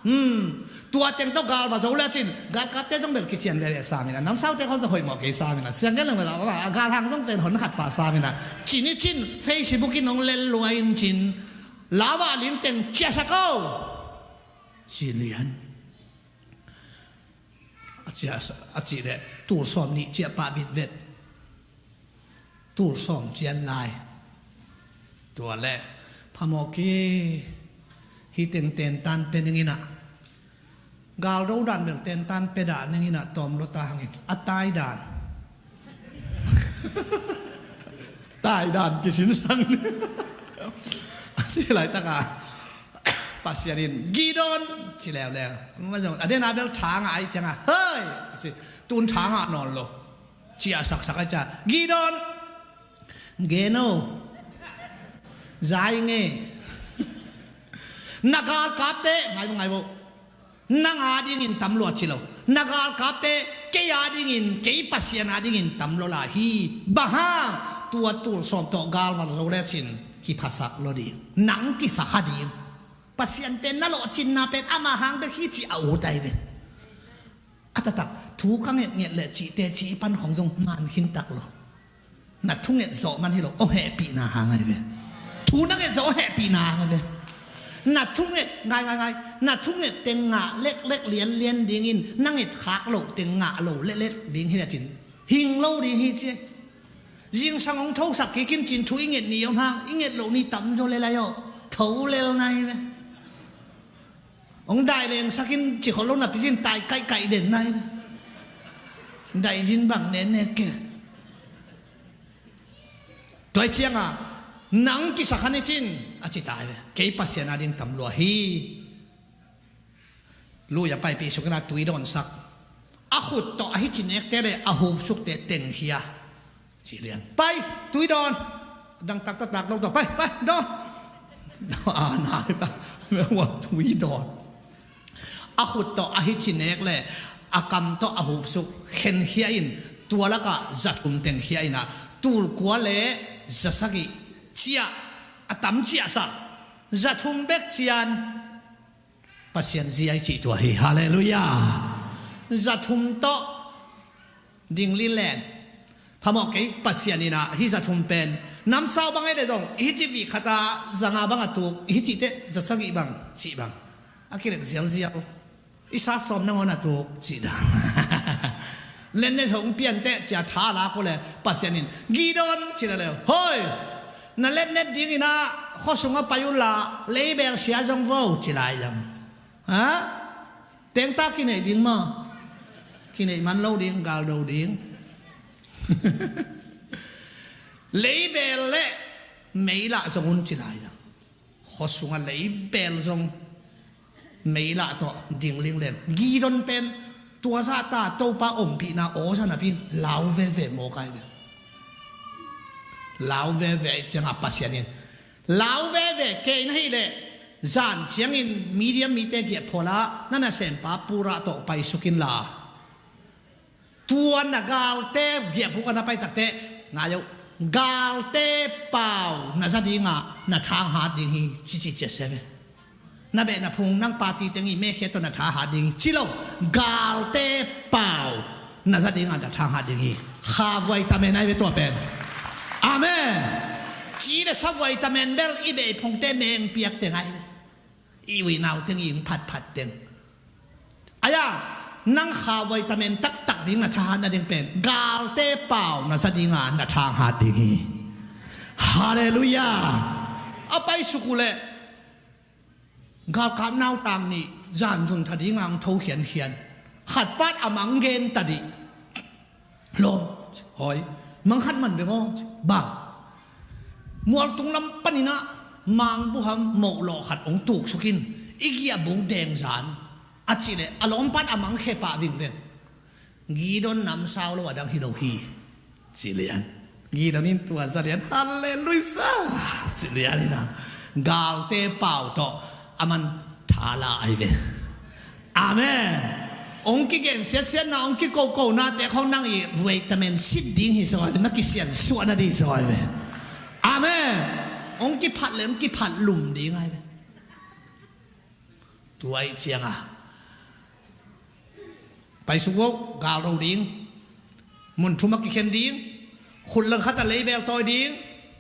Hmm. Tua teng tawh gal va zo le cin, galkapte zong bel kician veve sam ina, namsaute khawng zong hoih mawh kei sam ina, siangkel leng bel a, a galhang zong pen hon khat pah sam ina, ci ni cin, Facebook in hong lel lua in cin, lau a ling teng ciahsak o, ci lian. A ciah, a cih leh tul sawm nih ciah pah vitvet. Tul sawm cian lai. Tua leh phamawh kei, hih teng tentan pia ding inah, galdo dan bel tentan pia dah ding inah tawm lua ta hangin a tai dan. Tai dan kisinsang. A ci laitaka Pasian in, Gideon, ci leuleu. A dena bel tha ngah ai cianga, hei, a ci, tun tha ngah nawn lo. Ciah saksak a ciah, Gideon, gen o, zai nge. Na galkapte, ngai vo, ngai vo. Nang a dingin tam lua ci lo. Na galkapte kei a dingin, kei Pasian a dingin tam lua lai hi. Bang hang? Tua tul sawm tawh gal va zo lecin kiphasak lua ding. Nang kisa kha ding. Pasian pen na lawhcinna pen ama hang bek hi ci a ut ai ve. A taktak thu ka ngetnget leh cihte cih pan khong zong man khin tak lo. Na thunget zawh man hi lo, aw hehpihna hang ai ve. Thu na nget zawh aw hehpihna hang ai ve. Na thunget, ngai, ngai, ngai, na thunget teng ngah leklek lianlian dingin na nget khak loh teng ngah lo leklek ding hi lecin hing lo ding hi ci. Zingsang hong thosak kik in cin thu i nget ni om hang, i nget loh ni tam zaw lel ai aw. Tho lel nai ve. Hong dai lengsak in ci khol lo napi zin tai kaihkaih den nai ve. Daizin bang nen nek ke. Tua hi cianga nang kisa kha ni cin a ci tai ve. Kei Pasian a ding tam lua hi. Lui a paipih suk ina tui dawnsak. A khut tawh a hici nekte le a hupsukte tengkhia. Ci lian. Pai, tui dawn. Dang taktatak lo tawh. Pai, pai, dawn. A nai ta. Mewah tui dawn. A khut tawh a hici nek le a kam tawh a hupsuk khenkhia in tua lakah zathum tengkhia inah tulkua le zasagih ciah a tam ciahsak. Zathum bek cian. Pasian zia i cih tua hi. Halleluiah. Zathum tawh ding lilen. Phamawh kei Pasian inah hih zathum pen namsau bang ei le zong i hicih vih khata zanga bang a tuk, i hicihte zasagih bang cih bang a kilek zialzial. I sa sawm nangawn a tuk cih dang. Letnet hong pianteh cia tha lak uh le Pasian in Gideon ci le leu. Hoi! Na letnet dingin ah khuasung a pai unla leibel sia zong vo ci lai zang. Ha? Tengta kineih ding maw? Kineih man lo ding, gal do ding. Leibel le meilah zong un ci lai zang. Khua sungah leibel zong meilah tawh ding lingleng. Gideon pen tua zahta Topa ompihna aw zan a pi in lau veve mawk ai ve. Lau veve ai ciangah Pasian in lau veve kei na hih leh zan ciangin Midian mite giahphual ah na nasempa Purah tawh paisuk inla. Tua na galte giahbuk a na pai takteh, ngai uh, galte pau na za dingah na thang hat ding hi, cici cia se ve. Na beh na phung nang party teng i mekhe tawh na thang hat ding hi, ci lo, galte pau na za dingah na thang hat ding hi. Kha vitamin ai ve tua pen. Amen. Ci le sa vitamin bel i beh i phungte meng piak teng ai ve. I ui nau teng i ung phatphat teng. Aya, nang kha vitamin taktak ding na thahat nading pen galte pau na za dinga na thang hat ding hi. Halleluiah. A paisuk uhleh galkap nautang nih zanzun tha dinga ang tho khiankhian. Khat pat a mang gen ta dih. Lawm, hoi, mangkhat man veng aw, bang. Mualtung lam paninah mangbuham mohlawh khat hong tuksukin i giahbuk dengzan a cihleh a lawmpat a mangkhe pah vingveng. Gideon namsau lo a dang hi lo hi. Cilian. Gideon in tua zalian. Halleluiah. Cilian ina. Galte pau tawh a man thala ai ve. Amen. Ong kigen siatsiatna, ong kikokona te khong nang i vitamin sit ding hi sawi ve, na kisian suahna ding sawi ve. Amen. Ong kiphat le ong kiphat lum ding ai ve. Tuai cianga paisuk uh, galro ding. Mun thum a kikhen ding, khut langkhat a leibel tawi ding,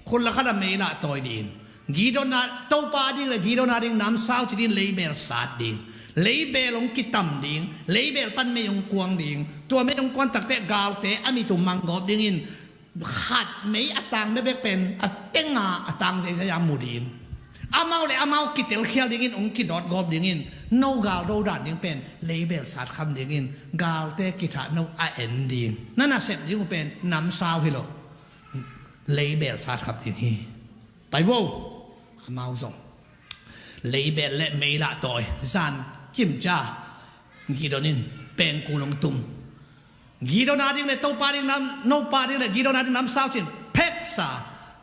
khut langkhat a meila tawi ding. Gideon a, Topa a ding le Gideon a ding namsau ci ding, leibel sat ding. Leibel hong kitam ding, leibel pan mei hong kuang ding. Tua mei hong kuang takte galte a mitum manggawp dingin khat mei a tang bebek pen a tenga a tang zeizei a mu ding. Amau le amau kitelkhial dingin hong kidawtgawp dingin no galdo dan ding pen leibel satkham dingin galte kithah no a en ding. Na nasep ding uh pen namsau hi lo. Leibel satkham ding hi. Pai vo. Amau zong leibel le meila tawi zan kimcia Gideon in pengkul hong tum. Gideon a ding le Topa ding nam, Nopa ding le Gideon a ding namsau cin pheksa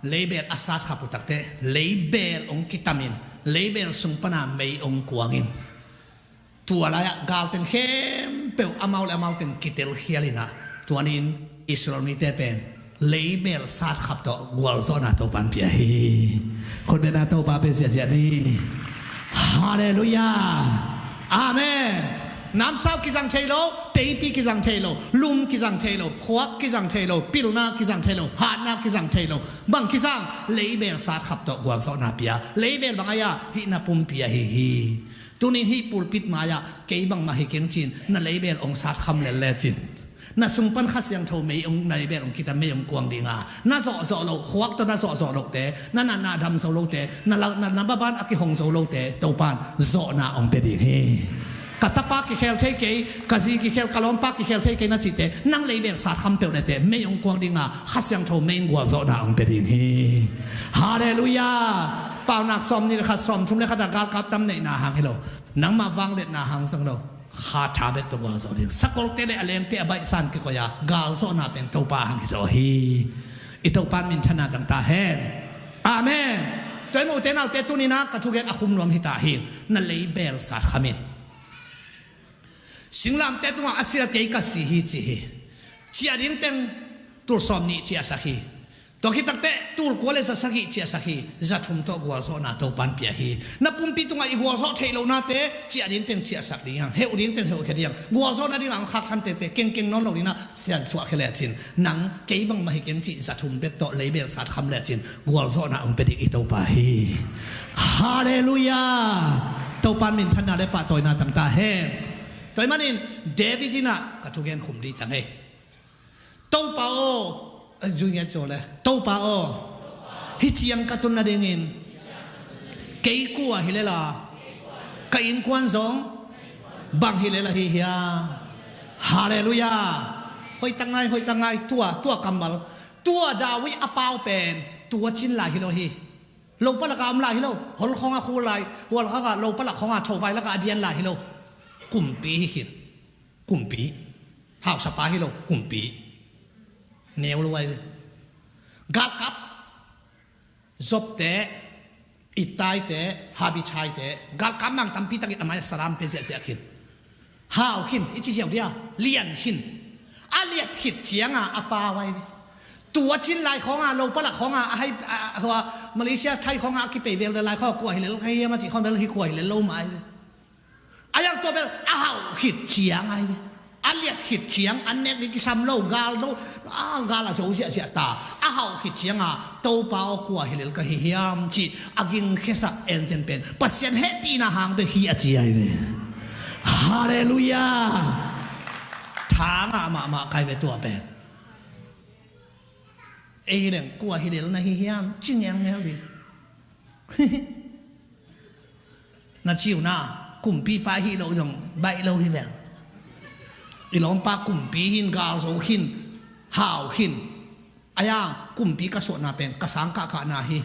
leibel a satkhap uh takte leibel hong kitamin leibel sung pana mei hong kuangin. Tua lai-ah galteng khempeuh amau le amau teng kitelkhial inah tuanin Israel mite pen leibel satkhap tawh gualzawhna Topan pia hi. Khutbetna Topa pe siasia ni. Halleluiah. Amen. Namsau kizang thei lo, teipi kizang thei lo, lum kizang thei lo, khuak kizang thei lo, pilna kizang thei lo, hatna kizang thei lo. Bang kizang, leibel satkhap tawh gualzawhna pia. Leibel bang aia hih na pumpi ahi hi. Tunin hih pulpit mai-ah kei bangmah hi keng cin na leibel ong satkham lel lecin na sung pan Kha Siangtho mei ong, na leibel ong kita mei ong kuang dinga na zawhzawh loh, khuak tawh na zawhzawh lohte, na natna dam zo lohte, na, na, na baban a kihong zo lohte Topan zawhna ong pia ding hi. Ka tapa kikhel thei kei, ka zi kikhel, ka lawmpa kikhel thei kei na cihte nang leibel satkham peuh lete mei ong kuang dinga Kha Siangtho mei ong gualzawhna ong pia ding hi. Halleluiah. Paunak sawm nih le khat, sawm thum le khat a galkap tam neihna hang hi lo. Nangmah vangliatna hang zong lo. Kha tha bek tawh gualzawh ding. Sakolte le a lengte a baihsan kikoih a galzawhna pen Topa hang hi zaw hi. I Topan minthanna dang ta hen. Amen. Tua i mote naute tunina ka thugen a khum nuam hita hi. Na leibel satkham in. Singlamte tungah a sia kei ka si hi ci hi. Ciah ding teng tul sawm nih ciahsak hi. Tua khit takte tul kua le za sagih ciahsak hi. Za thum tawh gualzawhna Topan pia hi. Na pumpi tungah i gualzawh theih lohnate ciah ding teng ciahsak ding hiang, heuh ding teng heuhkhia ding hiang, gualzawhna dingah ang khak tham tete kengkeng nawn lo dingah siansuah khia lecin nang kei bangmah hi keng cih za thum bek tawh leibel satkham lecin gualzawhna ong pia ding i Topa hi. Halleluiah. Topan minthanna le pahtawina tang ta hen. Tua ahih manin David inah ka thugen khum dih tang ei. Topa aw, a zui ngiat zaw le Topa aw, hih ciang ka tun nadingin kei kua hi lela, ka innkuan zong bang hi lela hi hiam? Halleluiah. Hoih tak ngai, hoih tak ngai. Tua, tua kammal, tua David a pau pen tua cin lai hi lo hi. Lopa lakah om lai hi lo. Hol khawngah khu lai, hual khawngah, lopa lak khawngah thovai lakah a dian lai hi lo. Kumpi hi khin. Kumpi. Hausapa hi lo. Kumpi. Neu lo ai ve. Galkap. Zopte, Ittaite, Habichaite, galkap mang tampi takin a mai-ah salam pia ziahziah khin. Hau khin, i ci ziau dia, lian khin. A liat khit cianga a pau ai ve. Tua cin lai khawnga, lopa lak khawnga, a hai, a, a, hua, Malaysia, Thai khawnga, a kipei vel lai khaw, kua hi lel kha hiam a ci khawn vel hi kua hi lel lo mai ve. A yang tua bel a hauh khit ciang ai ve. A liat khit ciang, an nek ding kisam lo, gal lo, a gal a zo ziahziah ta. A hauh khit cianga, Topa aw kua hi lel ka hi hiam ci, a gingkhiasak enzen pen Pasian hehpihna hang bek hi a ci ai ve. Halleluiah. Tha ngah mahmah kai ve tua pen. Ei hi leng kua hi lel na hi hiam ci ngelngel ding. Na ciuna kumpipa hi lo zong baih lo hi veng. I lawmpa kumpi hin, gal zo khin, hau khin. Aya kumpi ka suahna pen ka sang kahkahna hi.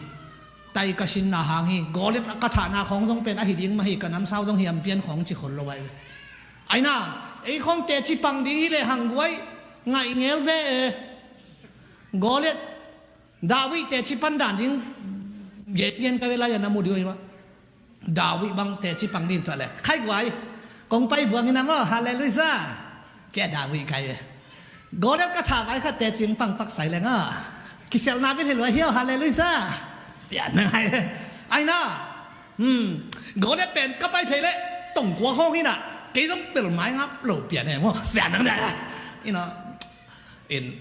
Tai ka sinna hang hi. Gawlet ka thahna khawng zong pen ahi ding mah hi, ka namsau zong hiam pian khawng ci khol lo ai ve. Aina, ei khawng teci pang ding hi le hang guai ngaih ngel ve e. Gawlet David teci pan dan ding gen gen ka ve lai a na mu ding oi mah. David bang teci pang ding tuah le khai guai. Kong pai buang in a maw, halleluiah. Kia David kai ve. Gawlet ka tha vai kha teci pang pak sai leng a. Kisialna bit hi lua hiau, halleluiah. Pian na ngai. Aina. Hmm. Gawlet pen ka pai phei le tongkua khawng hi na. Kei zong pel mai ngap lo pian he maw. Sian nang da. You know. In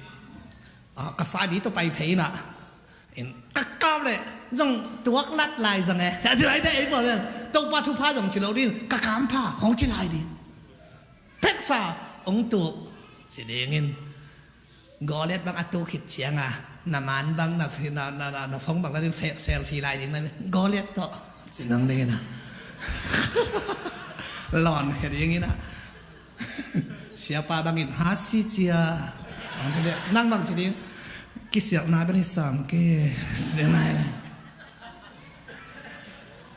Ah, ka sa di tawh pai phei na. In, ka kau le zong tuak lat lai zong e. Ya ci lai de ei pawl le. Topa thupha zong ci lo din. Ka kam pha khawng ci lai di. Pheksa ong tuk ci dingin. Gawlet bang a tuk khit cianga. Na man bang na, na, na, na, na phone bang la din fe-, selfie lai ding na. Gawlet tawh. Ci nang dingin a. Lawn he dingin a. Siapa bangin hasi cia. Bang ci ding, nang bang ci ding. Kisialhna bel hi sam ke. Sia nai.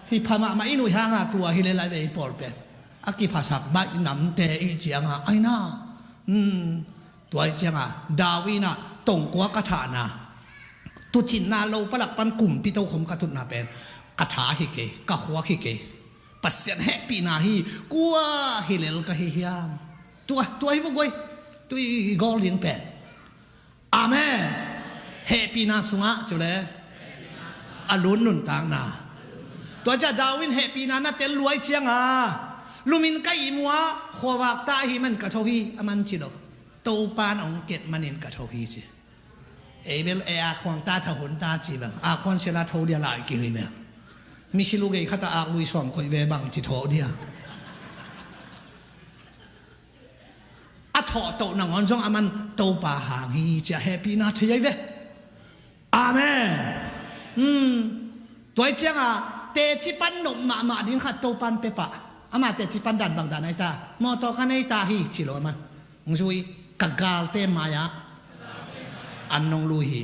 Hi pha mahmah i nuih hanga tua hi le lai ve i pawl pen. A kiphasak baih namte i cianga. Aina. Hmm. Tua i cianga. David na tongkua ka thahna. Tucinna lo palak pan kumpi tokhom ka tutna pen. Ka tha hi kei. Ka khuak hi kei. Pasian hehpihna hi, kua hi lel ka hi hiam? Tua, tua hi vua guai, tua i gawl ding pen. Amen. Hehpihna sungah, ciu le. A lun nuntakna. Tua cia David hehpihna na tel luai cianga. Lumin ka ihmua, khuavak ta ahi man ka tho hi, a man ci lo. Topan ong ket manin ka tho hi ci. Ei bel e a khuang ta tha hun ta ci bang. A khuan sela tho dia lai kiri bang. Mi silu gei khata ak lui suang koi ve bang ci tho dia. A tho to nangon zong aman Topa hang hi cia hehpihna thei ai ve. Amen. Hmm. Tuai cianga teci pan nop mahmah ding khat Topan pepa. Ama teci pan dan bang dan ai ta. Mawtaw ka nei ta hi ci lo aman. Zui ka galte mai-ah an nong lui hi.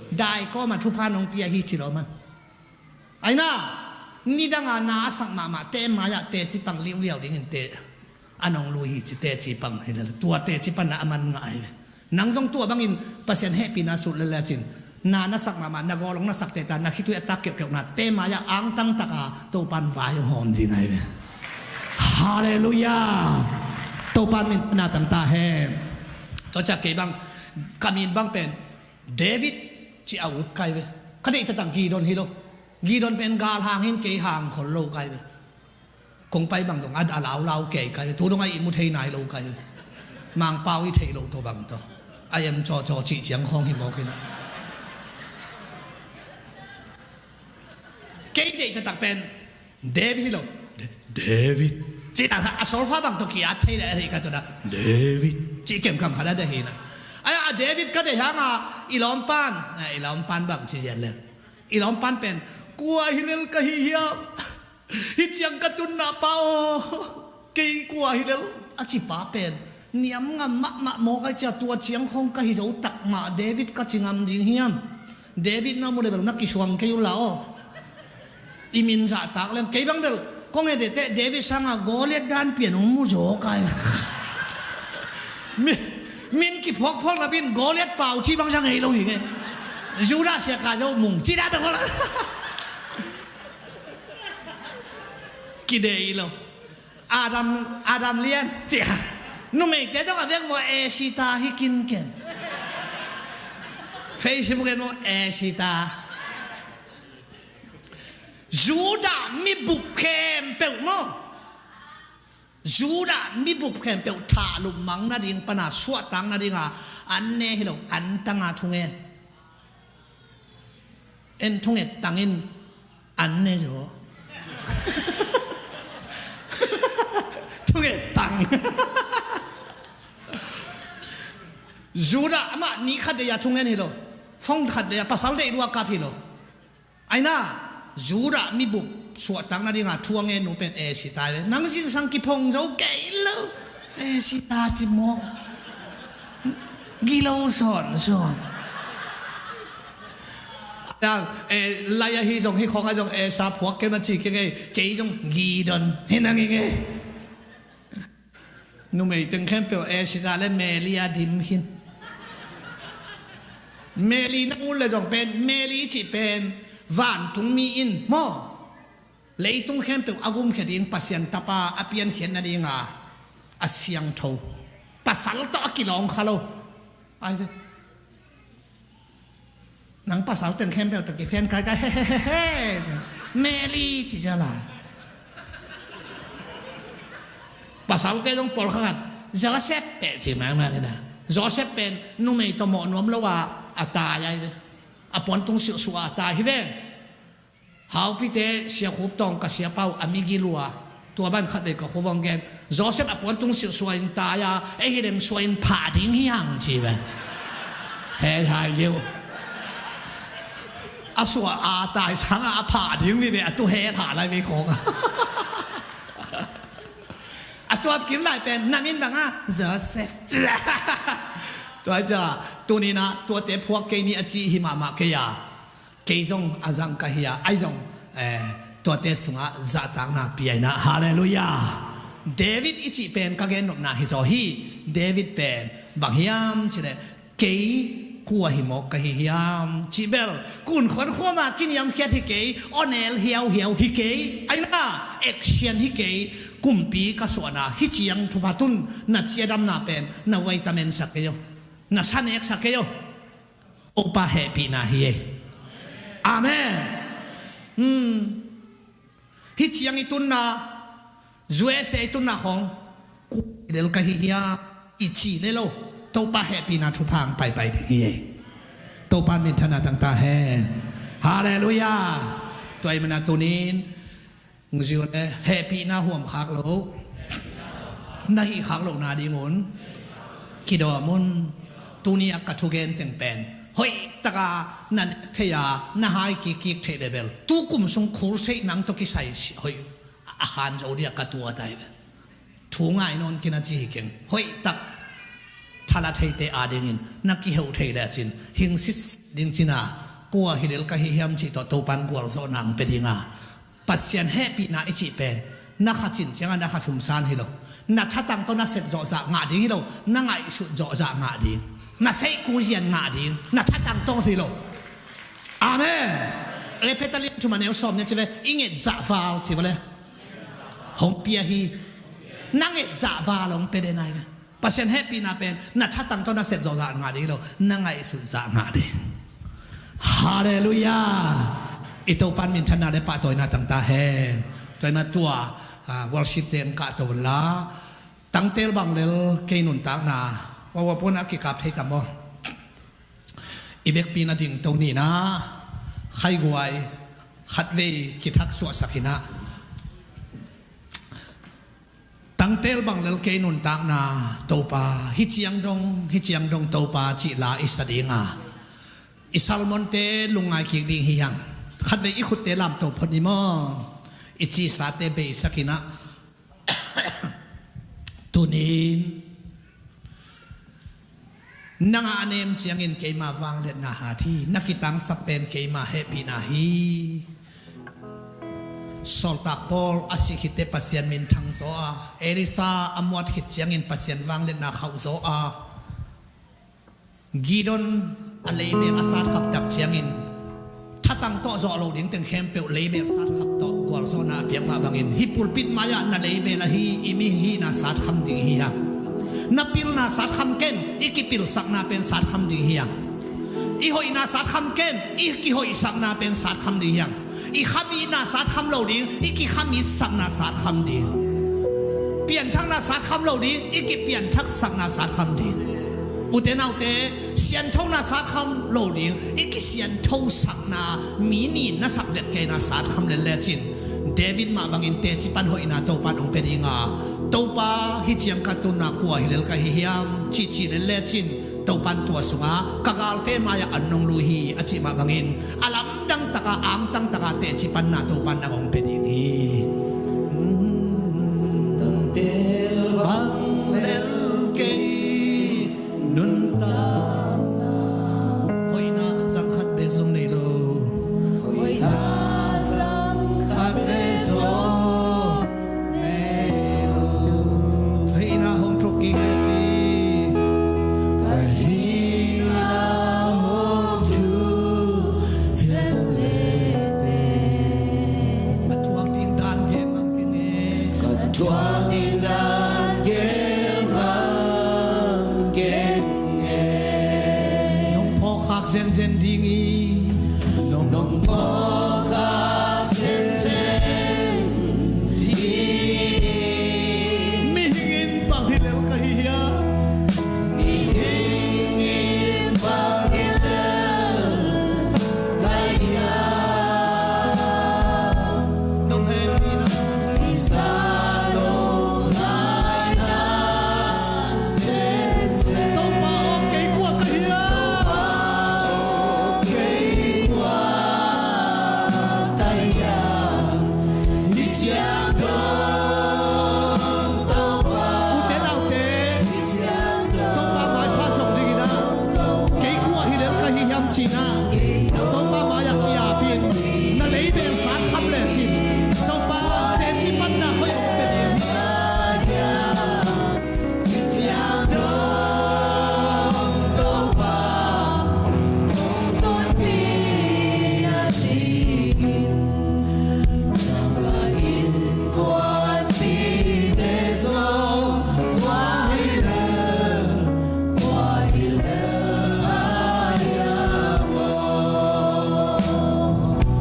Dai kawmah thupha nong pia hi ci lo man. Aina, nidanga na a sak mahmah te mai-ah teci pang liuliau dingin te a nong lui hi ci teci pang hi lel. Tua teci pan na a man ngah hi. Nang zong tua bangin Pasian hehpihna sut lel lecin. Na na sak mahmah, na gawlong na sak teta, na khitui a tak keuhkeuh na te mai-ah angtang taka Topan vai hong hawm ding ahi ve. Halleluiah. Topan min na tangta hen. Tua ciah kei bang, ka min bang pen David ci a ut kai ve. Ka deih taktak Gideon hi lo. Gideon pen gal hang hin kei hang khol lo kai ve. Kong pai bang dong a, a laulau kei kai. Tu dong a i mu thei nai lo kai. Mangpau i thei lo to bang to. A em caw caw cih ciang khawng hi mawk hi na. Kei deih taktak pen David hi lo. D-, David. Cih na a solfa bang to ki a thei le a thei ka to na. David. Cih kem kam khat a de hi na. Ai a David ka deih hang a i lawmpan. A i lawmpan bang ci zian le. I lawmpan pen. Kua hi lel ka hi hiam. Hi ciang ka tunna pa aw, kei kua hi lel a ci pa pen niam ngam mahmah mawk ai cia tua ciang khawng ka hi zo tak mah David ka ci ngam ding hiam? David na mu le bel na kisuang kei uh la aw. I min zahtak lem, kei bang bel kong et teh David sanga Goliath dan pian hong mu zaw kai. Mi, min kiphuakphuak lapin Goliath pau ci bang sang hei lo hi nge. Judah sia ka zo mung ci dah dong la. Kidei lo. Adam, Adam lian cia. Numeite dong a vek vua Esita hi kinken. Facebook en vua Esita. Judah mibup khempeuh maw? Judah mibup khempeuh thahlup mang nading pana suahtak nadinga an ne hi lo, an tanga thungen. En thunget tangin an ne zaw. Thunget tang. Judah amah ni khat deih a thungen hi lo. Phone khat deih a pasal deih lua kap hi lo. Aina, Judah mibup suahtak nadinga thu a ngen nu pen Esita ve. Nang zingsang kiphong zo kei lo. Esita ci maw? Gilo sawnsawn. Lai ahi zong hi khong a zong Esa phuak kei na ci kei ngei. Kei zong Gideon hi na ngei ngei. Numei teng khempeuh Esita le Meli a dim khin. Meli na ul le zong pen, Meli cih pen vantungmi in maw, leitung khempeuh a gumkhia ding Pasian tapa a piankhiat nadinga a siangtho. Pasal tawh a kilawng kha lo. Ai ve. Nang pasal teng khempeuh tawh kiphian kaikai hehehehe. Meli ci jala. Pasal te zong pawlkhat Joseph peh ci mangmang ina. Joseph pen numei tawh mawh nuam lo a a tai ai ve. A puantung silhsuah a tai hi ven. Haupite sia khup tawng ka sia pau a migi lua. Tua ban khat vei ka khuvang gen. Joseph a puantung silhsuah in tai a, ei hi leng suah in phah ding hi hang ci ve. He hai geu. A suah a tai sanga a phah ding mi ve a tu he tha lai vei khong a. A tuap kim lai pen na min banga Joseph. Tua ca tunina tuate phuak kei ni a ci hi mahmah kei a. Kei zong a zang ka hi a, ai zong, eh, tuate sungah zahtakna piaina. Halleluiah. David i cih pen ka gennopna hi zaw hi. David pen bang hiam cileh kei kua hi mawk ka hi hiam cih bel kun khuan khuama kiniamkhiat hi kei, onel hiauhiau hi kei, aina action hi kei, kumpi ka suahna hi ciang thupha tun na ciadamna pen na vitamin sak kei o, na saneksak kei o. Topa hehpihna hi e. Amen. Hmm. Hi ciang i tunna, U S A i tunna khong, ku lel ka hi hia, i ci le lo, Topa hehpihna thupha ang paipai ding hi e. Topa minthanna tangta hen. Halleluiah. Tua i mana tunin, Ngziu le hehpihna huam khak lo. Na hih khak lohna dingun kidawm un. Tuni a ka thugen teng pen hoih taka na nek thei a, na hai kikkik theih le bel tu kum sung khurseih nang tawh kisai hoih a khan zo dia ka tuat ai ve. Thu ngai nawn kina ci hi keng. Hoih tak thala theite adingin na kiheuh thei le cin hingsit ding cina kua hi lel ka hi hiam cih tawh Topan gualzawhna ang pe dinga. Pasian hehpihna i cih pen na kha cin cianga na kha sumsan hi lo. Na thatang tawh na set zawhzah ngah ding hi lo. Na ngaihsut zawhzah ngah ding. Na seihku zian ngah ding. Na thatang tawh hi lo. Amen. Efesa lian thum a neu sawm nia ci ve, i nget zah val ci vale. Hong pia hi. Na nget zah val hong pia den ai ve. Pasian hehpihna pen na thatang tawh na set zawhzah ngah ding hi lo, na ngaihsut zah ngah ding. Halleluiah. I Topan minthanna le pahtawina tangta hen. Tua ina tua, ah, worship te ang kah to la. Tangtel bang lel kei nuntakna. Wawa pon a kikap thei tam maw? I vekpi na ding to nina. Khaiguai khatvei kithak suahsak hina. Tangtel bang lel kei nuntakna Topa, hi ciang dong, hi ciang dong Topa cih la i sa dinga. I salmonte lungngai kik ding hi hang. Khatvei i khutte lamto phot ni maw? I cisate beisak ina. Tunin nang a nem ciangin keima vangliatna hat hi. Na kitangsap pen keima hehpihna hi. Sawltak Paul a sih khitteh Pasian minthang zaw a, Elisha a muat khit ciangin Pasian vangliatna khauh zaw a, Gideon a leimel a satkhap tak ciangin thatang tawh zawh lo ding teng khempeuh leimel satkhap tawh gualzawhna a piak mah bangin, hih pulpit mai-ah na leimel ahi i mihihna satkham ding hi hang. Na pilna satkham ken, i kipilsakna pen satkham ding hi hang. I hoihna satkham ken, i kihoihsakna pen satkham ding hi hang. I khamihna satkham lo ding, i kikhamitsakna satkham ding. Pianthakna satkham lo ding, i kipianthaksakna satkham ding. Ute naute, sianthona satkham lo ding, i kisianthosakna, mi nin na sak det keina satkham lel lecin, David mah bangin teci pan hoihna Topa in hong pia ding a, Topa, hih ciang ka tunna kua hi lel ka hi hiam, cihcih lel lecin, Topa in tua sungah ka galte mai-ah an nong lui hi, a cih mah bangin a lamdang taka, angtang taka teci panna Topa in nang hong pia ding hi. Tangtel bang lel kei nuntakna. Hoihna zang khat bek zong nei lo. Hoihna zang khat bek zong Hei, na hong thuk kik le ci. Ka hihna hong thuk zel le pen. Ka thuak ding dan gen mang keng e. Ka thuak ding dan gen mang keng e. Nong phawkkhak zenzen ding hi. Nong, nong phawkkhak zenzen ding hi. Mihing in bang hi lel ka hi hiam? Mihing in bang hi lel ka hi hiam? Nong hehpihna, i sa nong ngaina Topa aw, kei kua ka hiam? Kei kua ka hiam? Ni ciang dong Topa. Ute naute, Topa maipha zong ding in ah, kei kua hi lel ka hi hiam cih na, Topa mai-ah ki-ap in, na leibel satkham lecin, Topa teci panna hoih hong pia ding hi.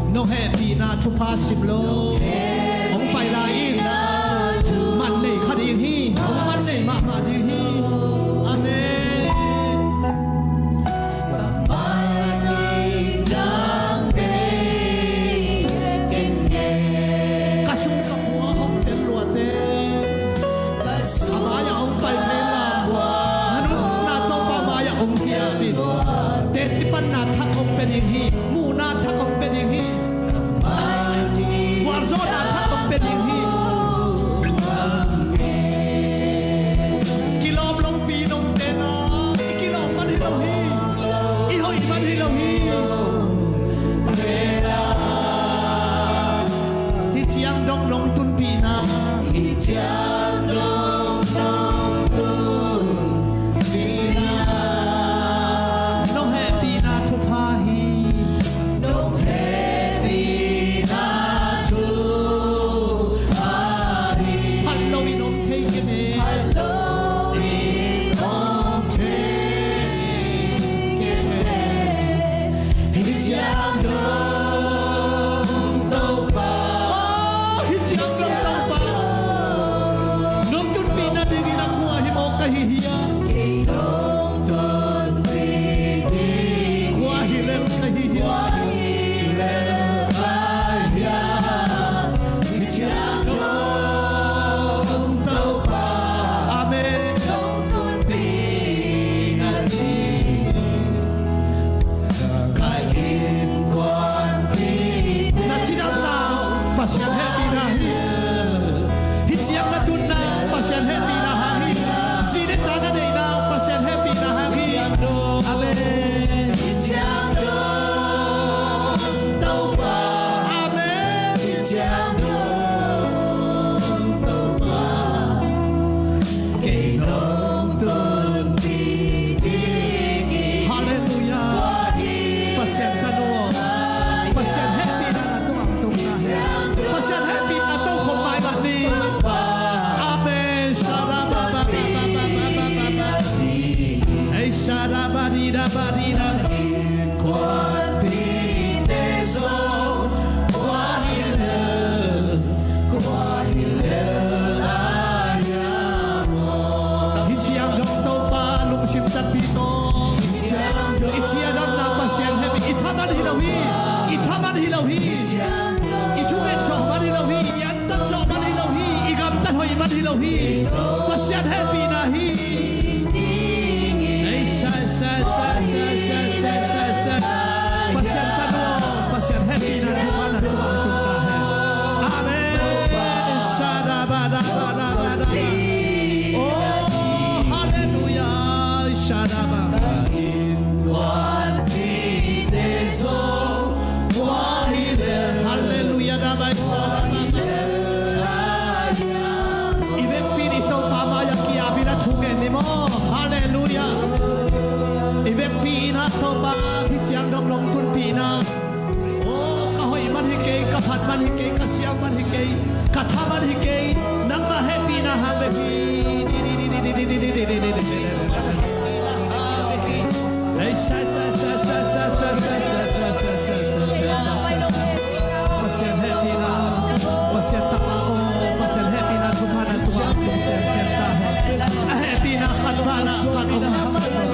Nong hehpihna thupha sim lo. Hong pai lai in. Man nei kha ding hi. Hong man nei mahmah ding hi. Amen. Ka sum ka pua hong tel luate. A mai-ah hong pai kei la. Na nuntakna Topa mai-ah hong kiap in. Teci panna thak hong pia ding hi. Muhna thak hong pia ding hi. Gualzawhna thak hong pia ding hi. Kilawm longpi nong tenna, i kilawm man hi lo hi. I hoih man hi lo hi. Hih ciang dong nong tunpihna. Hih ciang dong nong tunpihna. Nong hehpihna thupha hi. Nong heh Innkuanpihte zong kua hi lel, kua hi lel a hiam aw? Hih ciang dong Topa lungsim takpi tawh i ciadamna Pasian hehpih. I thaman hi lo hi. I thaman hi lo hi. I thunget zawh man hi lo hi. I antat zawh man hi lo hi. I gamtat hoih man hi lo hi. Pasian hehpihna hi. Ei, sa, sa, sa. Pasian tanu, Pasian hehpihna thupha na tungah hong tung ta hen. Amen. Sa, ra, ba, ra, ba, ra, ba, ra, ba. Oh, hallelujah. Sa, ra, ba. Innkuanpihte zong kua hi lel. Hallelujah. Ra, ba, sa, ra, ba, ra. I vekpi in i Topa mai-ah ki-ap in a thungen ni maw? Hallelujah. I vekpi in a Topa hih ciang dong nong tunpih in a. Oh, ka hoih man hi kei, ka phat man hi kei, ka siang man hi kei, ka thaman hi kei. Nangmah hehpihna hang bek hi. Ei, sa, sa, sa. Pasian hehpihna, Pasian tapa om, Pasian hehpihna thupha na tungah tung semsem ta hen. A hehpihna khat pan a khat om, khat pan a khat om.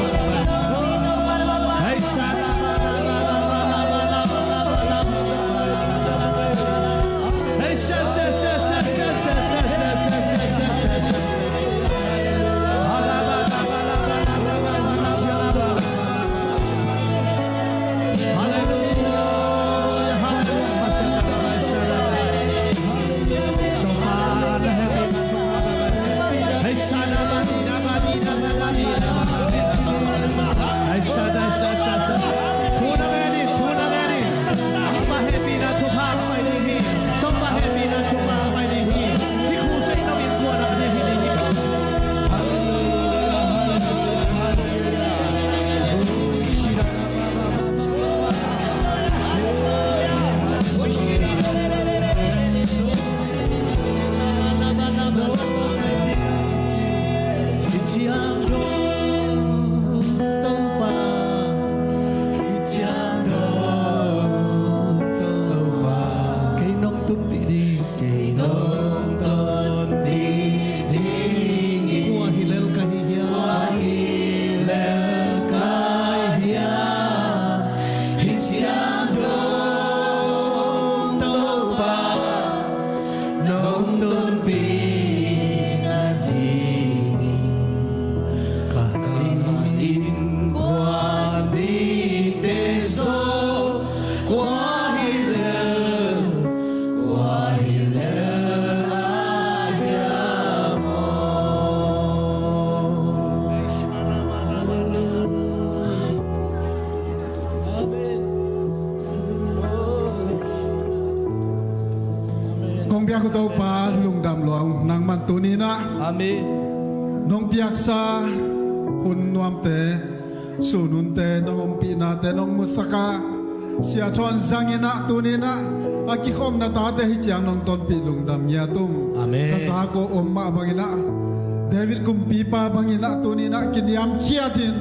Ei, sa, ra, ba, ra, ba, ra, ba, ra, ba, ra, ba, ra, ba, ra. Ei, sa, sa, sa. Kei nong tunpih ding. Kei nong tonpih ding hi. Kua hi lel ka hi hiam? Kua hi lel ka hi hiam? Hih ciang dong Topa nong tonpih nading hi. Ka innkuanpihte zong kua hi lel, kua hi lel a hiam aw? Kong biak uh Topa lungdam lua ung, nangman tuni-in ah. Amen. Nong piaksa hun nuamte, sun hunte, nong ompihnate nong musak a, Sia Thawn zangin ah tuni-in ah a kikhawm na tate hih ciang nong tonpih lungdam ngiat ung. Amen. Ka zak uh om mah bangin ah, David kumpipa bangin ah tuni-in ah kiniamkhiatin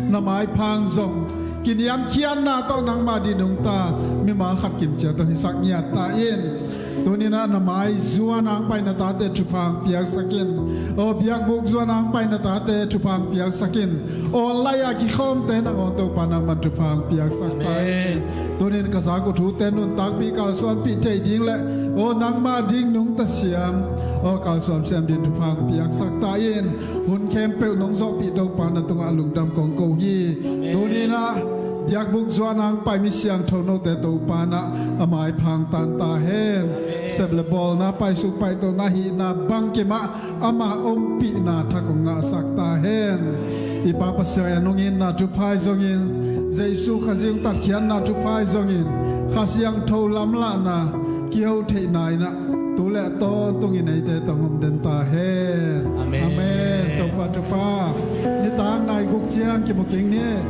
na maipha hong zong, kiniamkhiatna tawh nangmah dih nungta mimal khat kimciat hong hisak ngiat ta in. Tuni-in ah na mai zuan hong pai na tate thupha hong piaksak in. Aw biakbuk zuan hong pai na tate thupha hong piaksak in. Online a kikhawmte nangawn Topa nangman thupha hong piaksak ta in. Amen. Tuni-in ka zak uh thute nuntakpih kalsuanpih theih ding le aw nangmah ding nungta siam, aw kalsuan siam ding thupha hong piaksak ta in. Hun khempeuh nong zawhpih Topa na tungah lungdam kong ko hi. Amen. Tuni-in ah biakbuk zuan hong pai mi siangtho note Topa in ah a maipha hong tan ta hen. Amen. Sep le bawlna, paisuk paitona, hihna bangkim ah ama ompihna thak hong ngahsak ta hen. I Pa Pasian in hong itna thupha ahi zongin, Jesu Khazih hong tatkhiatna thupha ahi zongin, Kha Siangtho lamlahna kiho theihna in ah tu le tawntungin eite tawh hong om den ta hen. Amen. Amen. Topa thupha. Nitak nai guk ciang kimu kik ni.